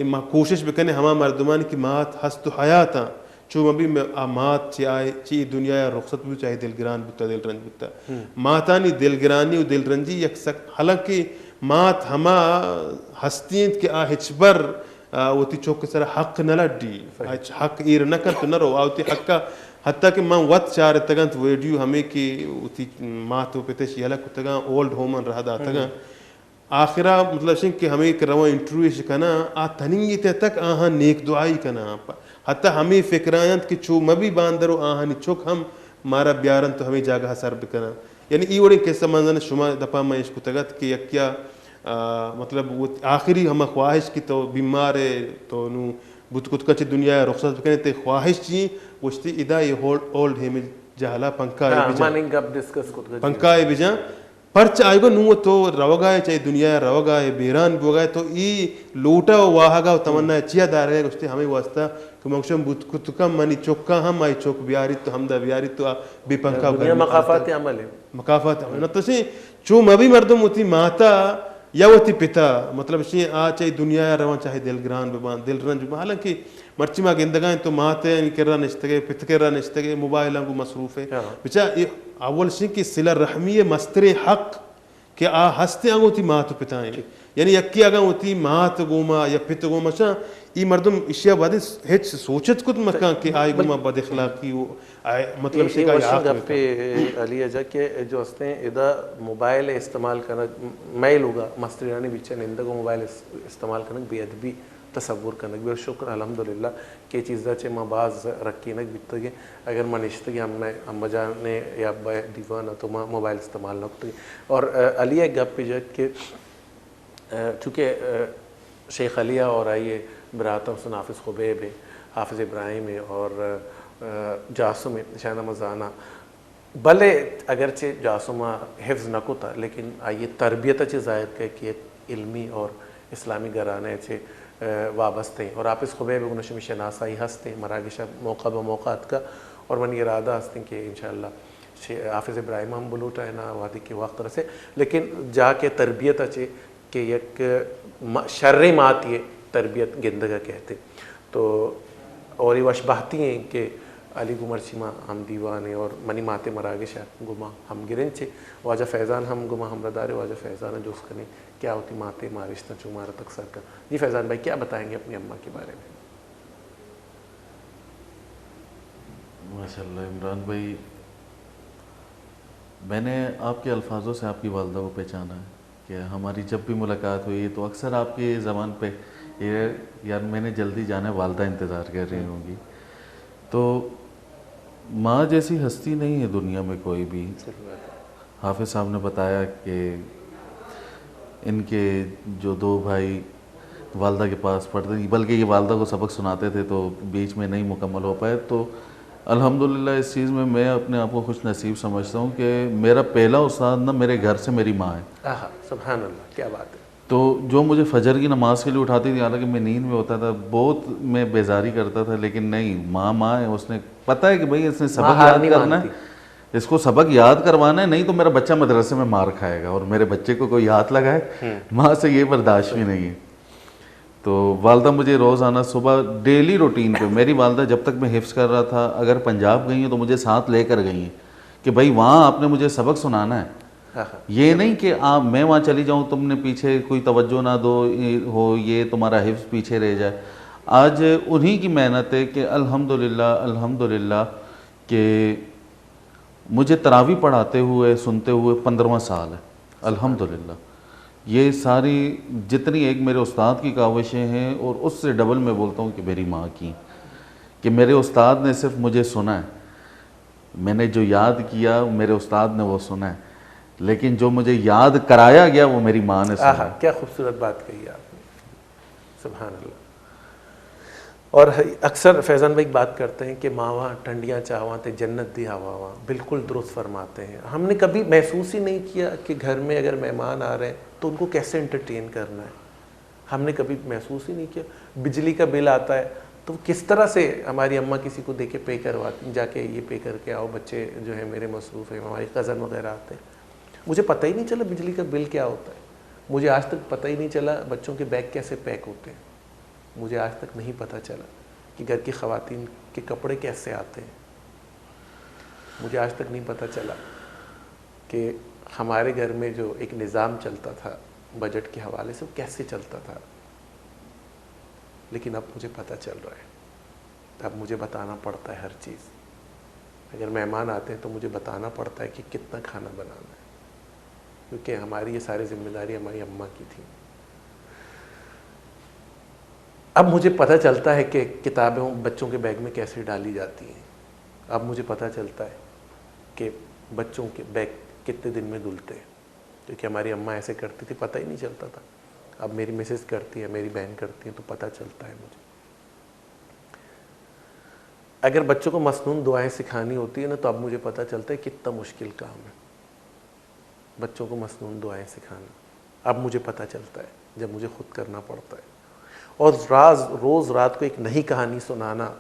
ما کوشش بکنیں ہما مردمانی کہ مات ہست و حیاتاں، چو مہ بی آ مات چہ آ، چہ اے دنیا ءَ رخصت بوت، چاہے دلگران بوتا، دلرنج بوتا۔ ماتانی دلگرانی و دلرنجی یک سک، حالانکہ مات ہما ہستی انت کہ آ ہچبر، آ، وتی چک سرا حق نہ لڈی، ہچ حق ایر نہ کنت و نہ رو، آ وتی حق ءَ، حتیٰ کہ من وت چارتگ انت ویڈیو ہمے کہ وتی مات و پتش یلہ کتگاں، اولڈ ہومن راہ داتگاں۔ آخرا مطلب اش انت کہ ہمے کہ رواں انٹرویو اش کناں، آ تنیگی تہ تک آہاں نیک دعائی کناں۔ حتی ہمے فکر ءَ انت کہ چو مہ بی باندر و آہانی چک ہم مارا بیارنت و ہمے جاگہ ءَ سر بکناں۔ یعنی ای وڑیں قصہ من زاناں شما دپا من اش کتگ ات کہ یکیا، آ، مطلب وت-، آخری ہما خواہش کہ تو بیمار ئے، تو نوں بوت کت کن چہ دنیا ءَ رخصت بکنے، تئی خواہش چی؟ گوشتی ادا اے ہول-، اولڈ ہوم جہلا پنکھا ءَ ہاں، بجاں۔ من این گپ ڈسکس کتگ ات۔ پنکھا ءَ بجاں۔ پرچا آئی گو نوں تو روگا ئے، چہ دنیا ءَ روگا ئے، بیران بوگا ئے، تو ای لوٹا و واہگا و تمنا ءَ چیا دارگا ئے؟ گوشتے ہمے واسطہ کہ من گوشم بوت کت کن منی چکاں ہم آئی چک بیاریت تو ہمدا بیاریت تو آ بے پنکھا و دنیا گرمی مکافات حالتا۔ عمل ہے۔ مکافات عمل۔ نہ تو چو مبی مردم وتی ماتا یا وتی پتا، مطلب اش آ چہ دنیا ءَ رواں چاہے دلگران بباں، دلرنج بباں، حالانکہ مرچی ما گندگا ایں تو مات ءِ کرا نشتگے، پت ءِ کرا نشتگے، موبائلاں گوں مصروف ئے۔ ہاں۔ بچا اے اول شی کہ صلہ رحمی ءِ مستریں حق کہ آ ہستیں آنگو وتی مات و پتائیں۔ ٹھیک۔ یعنی یکے اگاں وتی مات گوما یا پت گوما چاں، ای مردم اشیا بعد ہچ سوچت کت مکاں کہ آئی گوما بد اخلاقی و آ، مطلب اے، اش اے کہ آئی وشیں حق گپے، بکن۔ علی اجا کہ جو ہستیں ادا موبائل استعمال کنگ، مئے لوگا مسترینانی بیچا نندگ و موبائل اس-، استعمال کنگ بے ادبی تصور کنگ بے۔ شکر الحمدللہ کہ اے چیزا چہ ما باز رکینگ بیتگیں۔ اگر ما نشتگیں امہ، امہ جان ءَ یا بہ دیوان ءَ تو ما موبائل استعمال نہ کتگیں۔ اور، آ، علی ءَ گپ جت کہ، آ، چونکہ، آ، شیخ علی ءَ اور آئی ءِ برات ہم سن حافظ خبیب ءَ، حافظ ابراہیم ءَ اور، آ، جاسم ءَ، شاید ما زاناں۔ بلے اگرچہ جاسم ءَ حفظ نہ کتا، لیکن آئی ءِ تربیت ءَ چہ ظاہر کئے کہ یک علمی اور اسلامی گھرانے ءَ چہ، آ، وابستہ ایں۔ اور حافظ خبیب ءَ گوں شمی شناسائی ہستیں، مراگش ءَ موقع بہ موقع اتکا اور منی ارادہ ہستیں کہ انشاءاللہ شے-، حافظ ابراہیم ہم بلوٹائیناں وہدے کہ وقت رسے، لیکن جا کہ تربیت ءَ چہ کہ یک م-، شریں ماتے ءِ تربیت گندگ ءَ کئیت۔ تو اور اے وش بہتی ایں کہ علی گوں مرچی ما ہم دیوان ایں اور منی مات ءِ مراگش ءَ گوں ما ہم گرنچ ایں۔ واجہ فیضان ہم گوں ما ہمراہ دار ایں، واجہ فیضان ءَ جست کنیں کہ آ وتی مات ءِ مارشتاں چوں مارا تک سر کن۔ جی فیضان بھائی، کیا بتائیں گے اپنی اماں کے بارے میں؟ ماشاءاللہ عمران بھائی، میں نے آپ کے الفاظوں سے آپ کی والدہ کو پہچانا ہے کہ ہماری جب بھی ملاقات ہوئی ہے تو اکثر آپ کی زبان پہ یہ، "یار، میں نے جلدی جانا ہے، والدہ انتظار کر رہی ہوں گی۔" تو ماں جیسی ہستی نہیں ہے دنیا میں کوئی بھی۔ صحیح بات ہے۔ حافظ صاحب نے بتایا کہ ان کے جو دو بھائی والدہ کے پاس پڑھتے، بلکہ یہ والدہ کو سبق سناتے تھے، تو بیچ میں نہیں مکمل ہو پائے۔ تو الحمدللہ اس چیز میں میں اپنے آپ کو خوش نصیب سمجھتا ہوں کہ میرا پہلا استاد نا میرے گھر سے میری ماں ہے۔ آہا، سبحان اللہ، کیا بات ہے۔ تو جو مجھے فجر کی نماز کے لیے اٹھاتی تھی، حالانکہ میں نیند میں ہوتا تھا، بہت میں بیزاری کرتا تھا، لیکن نہیں، ماں، ماں ہے، اس نے پتہ ہے کہ بھائی اس نے ماں سبق ہار یاد نہیں کرنا ہے۔ مانتی۔ اس کو سبق یاد کروانا ہے، نہیں تو میرا بچہ مدرسے میں مار کھائے گا اور میرے بچے کو کوئی ہاتھ لگائے، ہوں۔ ماں سے یہ برداشت بھی نہیں ہے۔ تو والدہ مجھے روزانہ صبح ڈیلی روٹین پہ، میری والدہ جب تک میں حفظ کر رہا تھا، اگر پنجاب گئی ہیں تو مجھے ساتھ لے کر گئی ہیں کہ بھائی وہاں آپ نے مجھے سبق سنانا ہے۔ آہا۔ یہ نہیں کہ آپ، میں وہاں چلی جاؤں، تم نے پیچھے کوئی توجہ نہ دو، یہ ہو، یہ تمہارا حفظ پیچھے رہ جائے۔ آج انہی کی محنت ہے کہ الحمدللہ، الحمدللہ کہ مجھے تراویح پڑھاتے ہوئے، سنتے ہوئے پندرہواں سال ہے، الحمدللہ۔ یہ ساری جتنی ایک میرے استاد کی کاوشیں ہیں اور اس سے ڈبل میں بولتا ہوں کہ میری ماں کی، کہ میرے استاد نے صرف مجھے سنا ہے، میں نے جو یاد کیا میرے استاد نے وہ سنا ہے، لیکن جو مجھے یاد کرایا گیا وہ میری ماں نے سنا ہے۔ آہا، کیا خوبصورت بات کہی آپ نے، سبحان اللہ۔ اور اکثر فیضان بھائی بات کرتے ہیں کہ ماواں ٹھنڈیاں چاواں تے جنت دی ہواواں، بالکل درست فرماتے ہیں۔ ہم نے کبھی محسوس ہی نہیں کیا کہ گھر میں اگر مہمان آ رہے ہیں تو ان کو کیسے انٹرٹین کرنا ہے، ہم نے کبھی محسوس ہی نہیں کیا۔ بجلی کا بل آتا ہے تو کس طرح سے ہماری اماں کسی کو دے کے پے کرواتی، جا کے یہ پے کر کے آؤ، بچے جو ہیں میرے مصروف ہیں، ہمارے کزن وغیرہ آتے ہیں۔ مجھے پتہ ہی نہیں چلا بجلی کا بل کیا ہوتا ہے، مجھے آج تک پتہ ہی نہیں چلا بچوں کے بیگ کیسے پیک ہوتے ہیں۔ مجھے آج تک نہیں پتہ چلا کہ گھر کی خواتین کے کپڑے کیسے آتے ہیں۔ مجھے آج تک نہیں پتہ چلا کہ ہمارے گھر میں جو ایک نظام چلتا تھا بجٹ کے حوالے سے، وہ کیسے چلتا تھا، لیکن اب مجھے پتہ چل رہا ہے۔ اب مجھے بتانا پڑتا ہے ہر چیز۔ اگر مہمان آتے ہیں تو مجھے بتانا پڑتا ہے کہ کتنا کھانا بنانا ہے، کیونکہ ہماری یہ ساری ذمہ داری ہماری اماں کی تھی۔ اب مجھے پتہ چلتا ہے کہ کتابیں بچوں کے بیگ میں کیسے ڈالی جاتی ہیں۔ اب مجھے پتہ چلتا ہے کہ بچوں کے بیگ کتنے دن میں دھلتے ہیں، کیونکہ ہماری اماں ایسے کرتی تھی، پتہ ہی نہیں چلتا تھا۔ اب میری مسز کرتی ہے، میری بہن کرتی ہے، تو پتہ چلتا ہے مجھے۔ اگر بچوں کو مسنون دعائیں سکھانی ہوتی ہے نا، تو اب مجھے پتہ چلتا ہے کتنا مشکل کام ہے بچوں کو مسنون دعائیں سکھانا۔ اب مجھے پتہ چلتا ہے جب مجھے خود کرنا پڑتا ہے۔ اور راز، روز رات کو ایک نئی کہانی سنانا،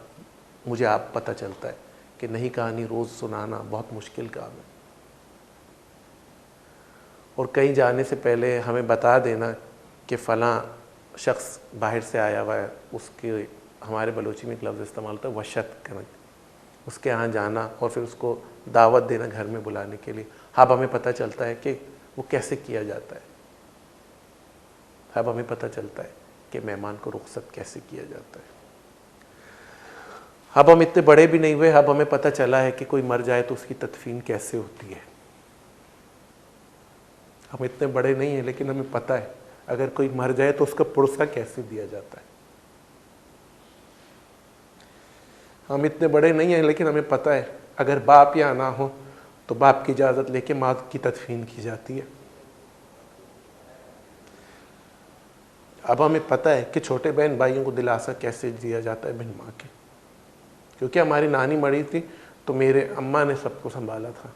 مجھے آپ پتہ چلتا ہے کہ نئی کہانی روز سنانا بہت مشکل کام ہے۔ اور کہیں جانے سے پہلے ہمیں بتا دینا کہ فلاں شخص باہر سے آیا ہوا ہے، اس کے، ہمارے بلوچی میں ایک لفظ استعمال ہوتا ہے، وشت کنگ۔ اس کے یہاں جانا اور پھر اس کو دعوت دینا گھر میں بلانے کے لیے۔ اب ہمیں پتہ چلتا ہے کہ وہ کیسے کیا جاتا ہے۔ اب ہمیں پتہ چلتا ہے کہ مہمان کو رخصت کیسے کیا جاتا ہے۔ اب ہم اتنے بڑے بھی نہیں ہوئے، اب ہمیں پتہ چلا ہے کہ کوئی مر جائے تو اس کی تدفین کیسے ہوتی ہے۔ ہم اتنے بڑے نہیں ہیں، لیکن ہمیں پتہ ہے اگر کوئی مر جائے تو اس کا پرسہ کیسے دیا جاتا ہے۔ ہم اتنے بڑے نہیں ہیں، لیکن ہمیں پتہ ہے اگر باپ یہاں نہ ہو تو باپ کی اجازت لے کے ماں کی تدفین کی جاتی ہے۔ اب ہمیں پتہ ہے کہ چھوٹے بہن بھائیوں کو دلاسا کیسے دیا جاتا ہے بن ماں کے، کیونکہ ہماری نانی مری تھی تو میرے اماں نے سب کو سنبھالا تھا۔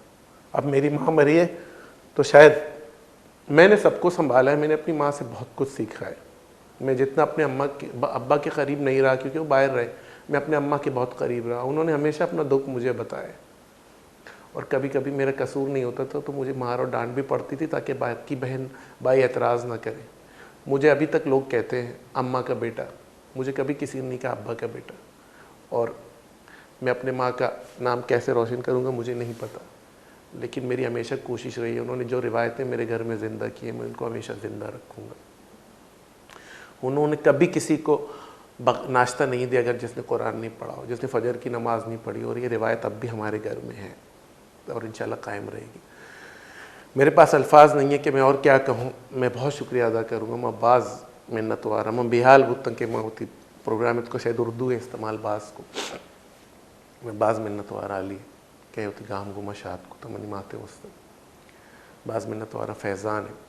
اب میری ماں مری ہے تو شاید میں نے سب کو سنبھالا ہے، میں نے اپنی ماں سے بہت کچھ سیکھا ہے۔ میں جتنا اپنے اماں کے، ابا کے قریب نہیں رہا کیونکہ وہ باہر رہے، میں اپنے اماں کے بہت قریب رہا۔ انہوں نے ہمیشہ اپنا دکھ مجھے بتایا ہے۔ اور کبھی کبھی میرا قصور نہیں ہوتا تھا تو مجھے مار اور ڈانٹ بھی پڑتی تھی تاکہ باقی بہن بھائی اعتراض نہ کریں۔ مجھے ابھی تک لوگ کہتے ہیں اماں کا بیٹا، مجھے کبھی کسی نے نہیں کہا ابا کا بیٹا۔ اور میں اپنے ماں کا نام کیسے روشن کروں گا مجھے نہیں پتا، لیکن میری ہمیشہ کوشش رہی ہے، انہوں نے جو روایتیں میرے گھر میں زندہ کی ہیں میں ان کو ہمیشہ زندہ رکھوں گا۔ انہوں نے کبھی کسی کو بغ-، ناشتہ نہیں دیا اگر جس نے قرآن نہیں پڑھا ہو، جس نے فجر کی نماز نہیں پڑھی، اور یہ روایت اب بھی ہمارے گھر میں ہے اور انشاءاللہ قائم رہے گی۔ میرے پاس الفاظ نہیں ہے کہ میں اور کیا کہوں، میں بہت شکریہ ادا کروں گا، میں باز منت وار ہاں۔ من بیحال بوتاں کہ من وتی پروگرام اتکو، شاید اردو استعمال باز کو، میں باز منت وار علی کہ وتی گام گوما شاد کتا منی ماتے واسطہ۔ باز منت وارا فیضان ہے۔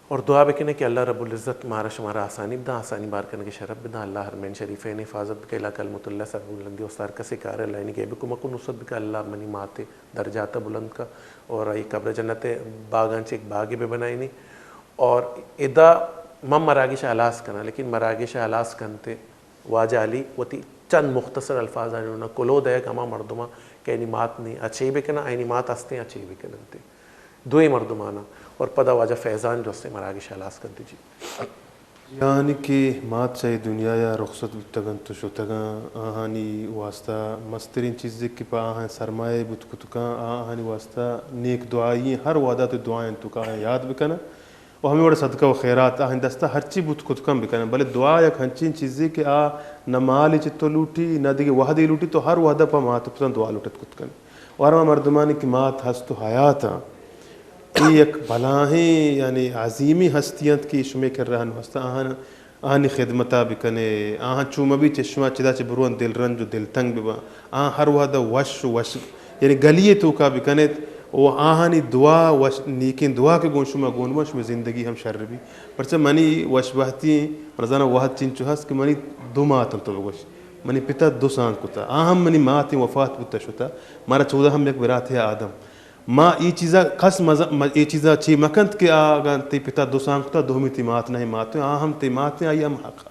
اور دعا بکنے کہ اللہ رب العزت مارا شمارا آسانی بداں، آسانی بار کنگے شرف بداں۔ اللہ حرمین شریفین حفاظت بکا، الا کلمت اللہ سر بلندی، استار کسے کار اللہ انی غیب کمک و نصرت بکا۔ اللہ منی ماتے درجات بلند کا اور ای قبر جنت باغاں چہ ایک باغے بہ بنائینی۔ اور ادا من مراگش ہلاس کنا، لیکن مراگش ہلاس کنتے واجہ علی وتی چند مختصر الفاظانی نونا کلوہ دئیگ ہما مردماں کہ آیانی مات نی، آ چے بکناں، آیانی مات ہستیں، آ چے بکننت۔ دوئیں مردماناں اور پدا واجہ فیضان جو استیں مراگش ہلاس کنت جی۔ یعنی کہ مات چہ اے دنیایا رخصت بوتگ انت و شتگ انت، آہانی واسطہ مستریں چیزے کہ پہ آہاں سرمایہ بوت کت کنت، آ آہانی واسطہ نیک دعائی انت، ہر وہدا تو دعایاں توکا آہاں یاد بکناں۔ و ہمے وڑ صدقہ و خیرات آہانی دستا ہرچی بوت کت کنت بکننت، بلے دعا یک ہنچیں چیزے کہ آ نہ مالے چہ تو لوٹی، نہ دگہ وہدے لوٹی، تو ہر وہدا پہ مات و پتاں دعا لوٹت کت کن۔ و ہر ہما مردمانی کہ مات ہست و حیات انت، اے یک بلاہیں یعنی عظیمیں ہستی انت کہ شمے کرا ہنو ہست، آہان، آہانی خدمتا بکنے، آہاں چو مبی چہ شما چدا چہ برواں دلرنج و دلتنگ بباں، آہاں ہر وہدا وش و وش، یعنی گلی توکا بکنیت، و آہانی دعا، وش، نیکیں دعا کہ گوں شما گون بنت، شمئے زندگی ہم شر بی۔ پرچہ منی وش بہتی ایں، من زاناں وہد چنچو ہست کہ منی دو مات انت، تو بگوش، منی پتا دو سانگ کتا، آ ہم منی ماتیں، وفات بوتا شتا، مارا چودا ہم یک براتے آدم۔ ما اے چیزا کس مز-، م-، اے چیزا چی مکنت کہ آ اگاں تئی پتا دو سانگ کتا، دومی تئی مات نہ، مات، آ ہم تئی مات، آئی ہم حق۔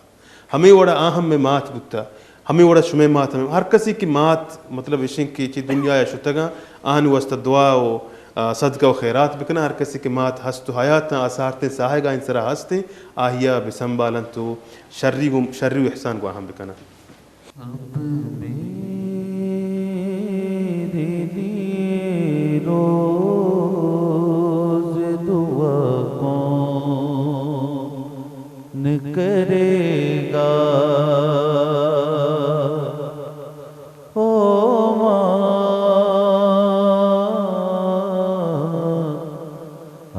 ہمے وڑا آ ہم مئے مات بوتا، ہمے وڑا شمئے مات ہم۔ ہر کسی کہ مات، مطلب، اشیں کہ چہ دنیا ء شتگاں، آہانی واسطہ دعا و، آ، صدقہ و خیرات بکناں۔ ہر کسی کہ مات ہست و حیاتاں، آ سارتیں ساہگا آہانی سرا ہستیں، آہیا بسنبالنت و شری گوں، شری و احسان گوں آہاں بکناں۔ اب میرے لیے روز دعا کون کرے گا؟ او ماں،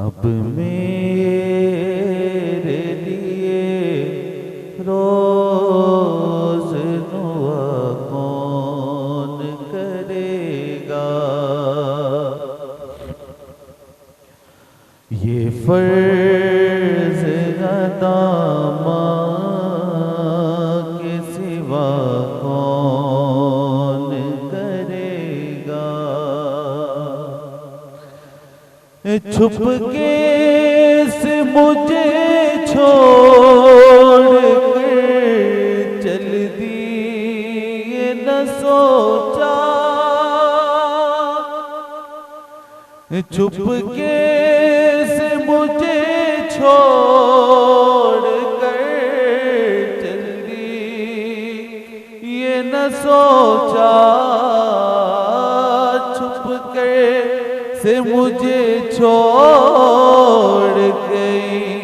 اب میرے لیے روز دعا کون کرے گا؟ یہ فرض ادا ماں کے سوا کون کرے گا؟ چھپ کے سے مجھے چھوڑ کر چل دی، یہ نہ سوچا۔ چھپ کے سے مجھے چھوڑ کر چل دی، یہ نہ سوچا۔ چھپ کر سے مجھے چھوڑ گئی،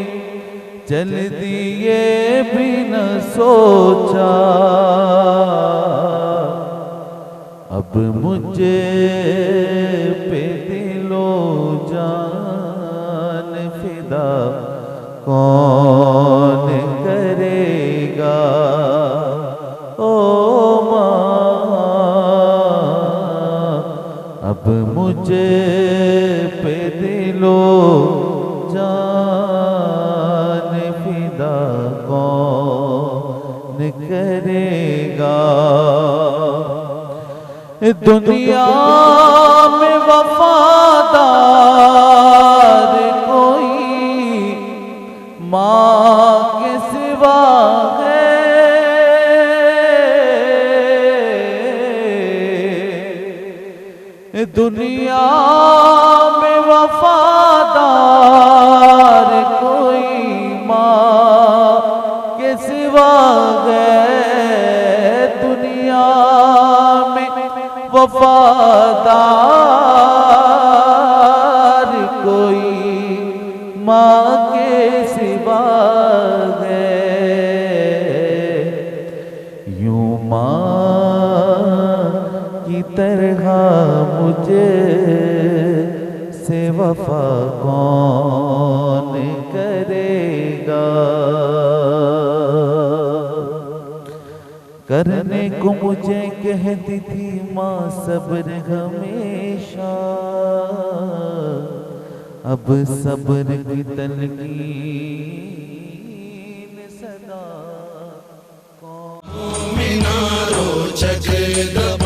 چل دی یہ بھی نہ سوچا۔ اب مجھے پہ دل و جان فدا کون کرے گا؟ او ماں، اب مجھے پہ دل و جان فدا کون کرے گا؟ دنیا میں وفادار کوئی ماں کے سوا ہے؟ دنیا میں وفادار کوئی ماں کے سوا ہے؟ دنیا میں وفادار کوئی ماں کے سوا ہے؟ یوں ماں کی طرح مجھ سے وفا کون کرے گا؟ کرنے کو مجھے کہتی تھی ماں صبر ہمیشہ، اب صبر کی تلقین سدا۔ مومناں روچگ دپ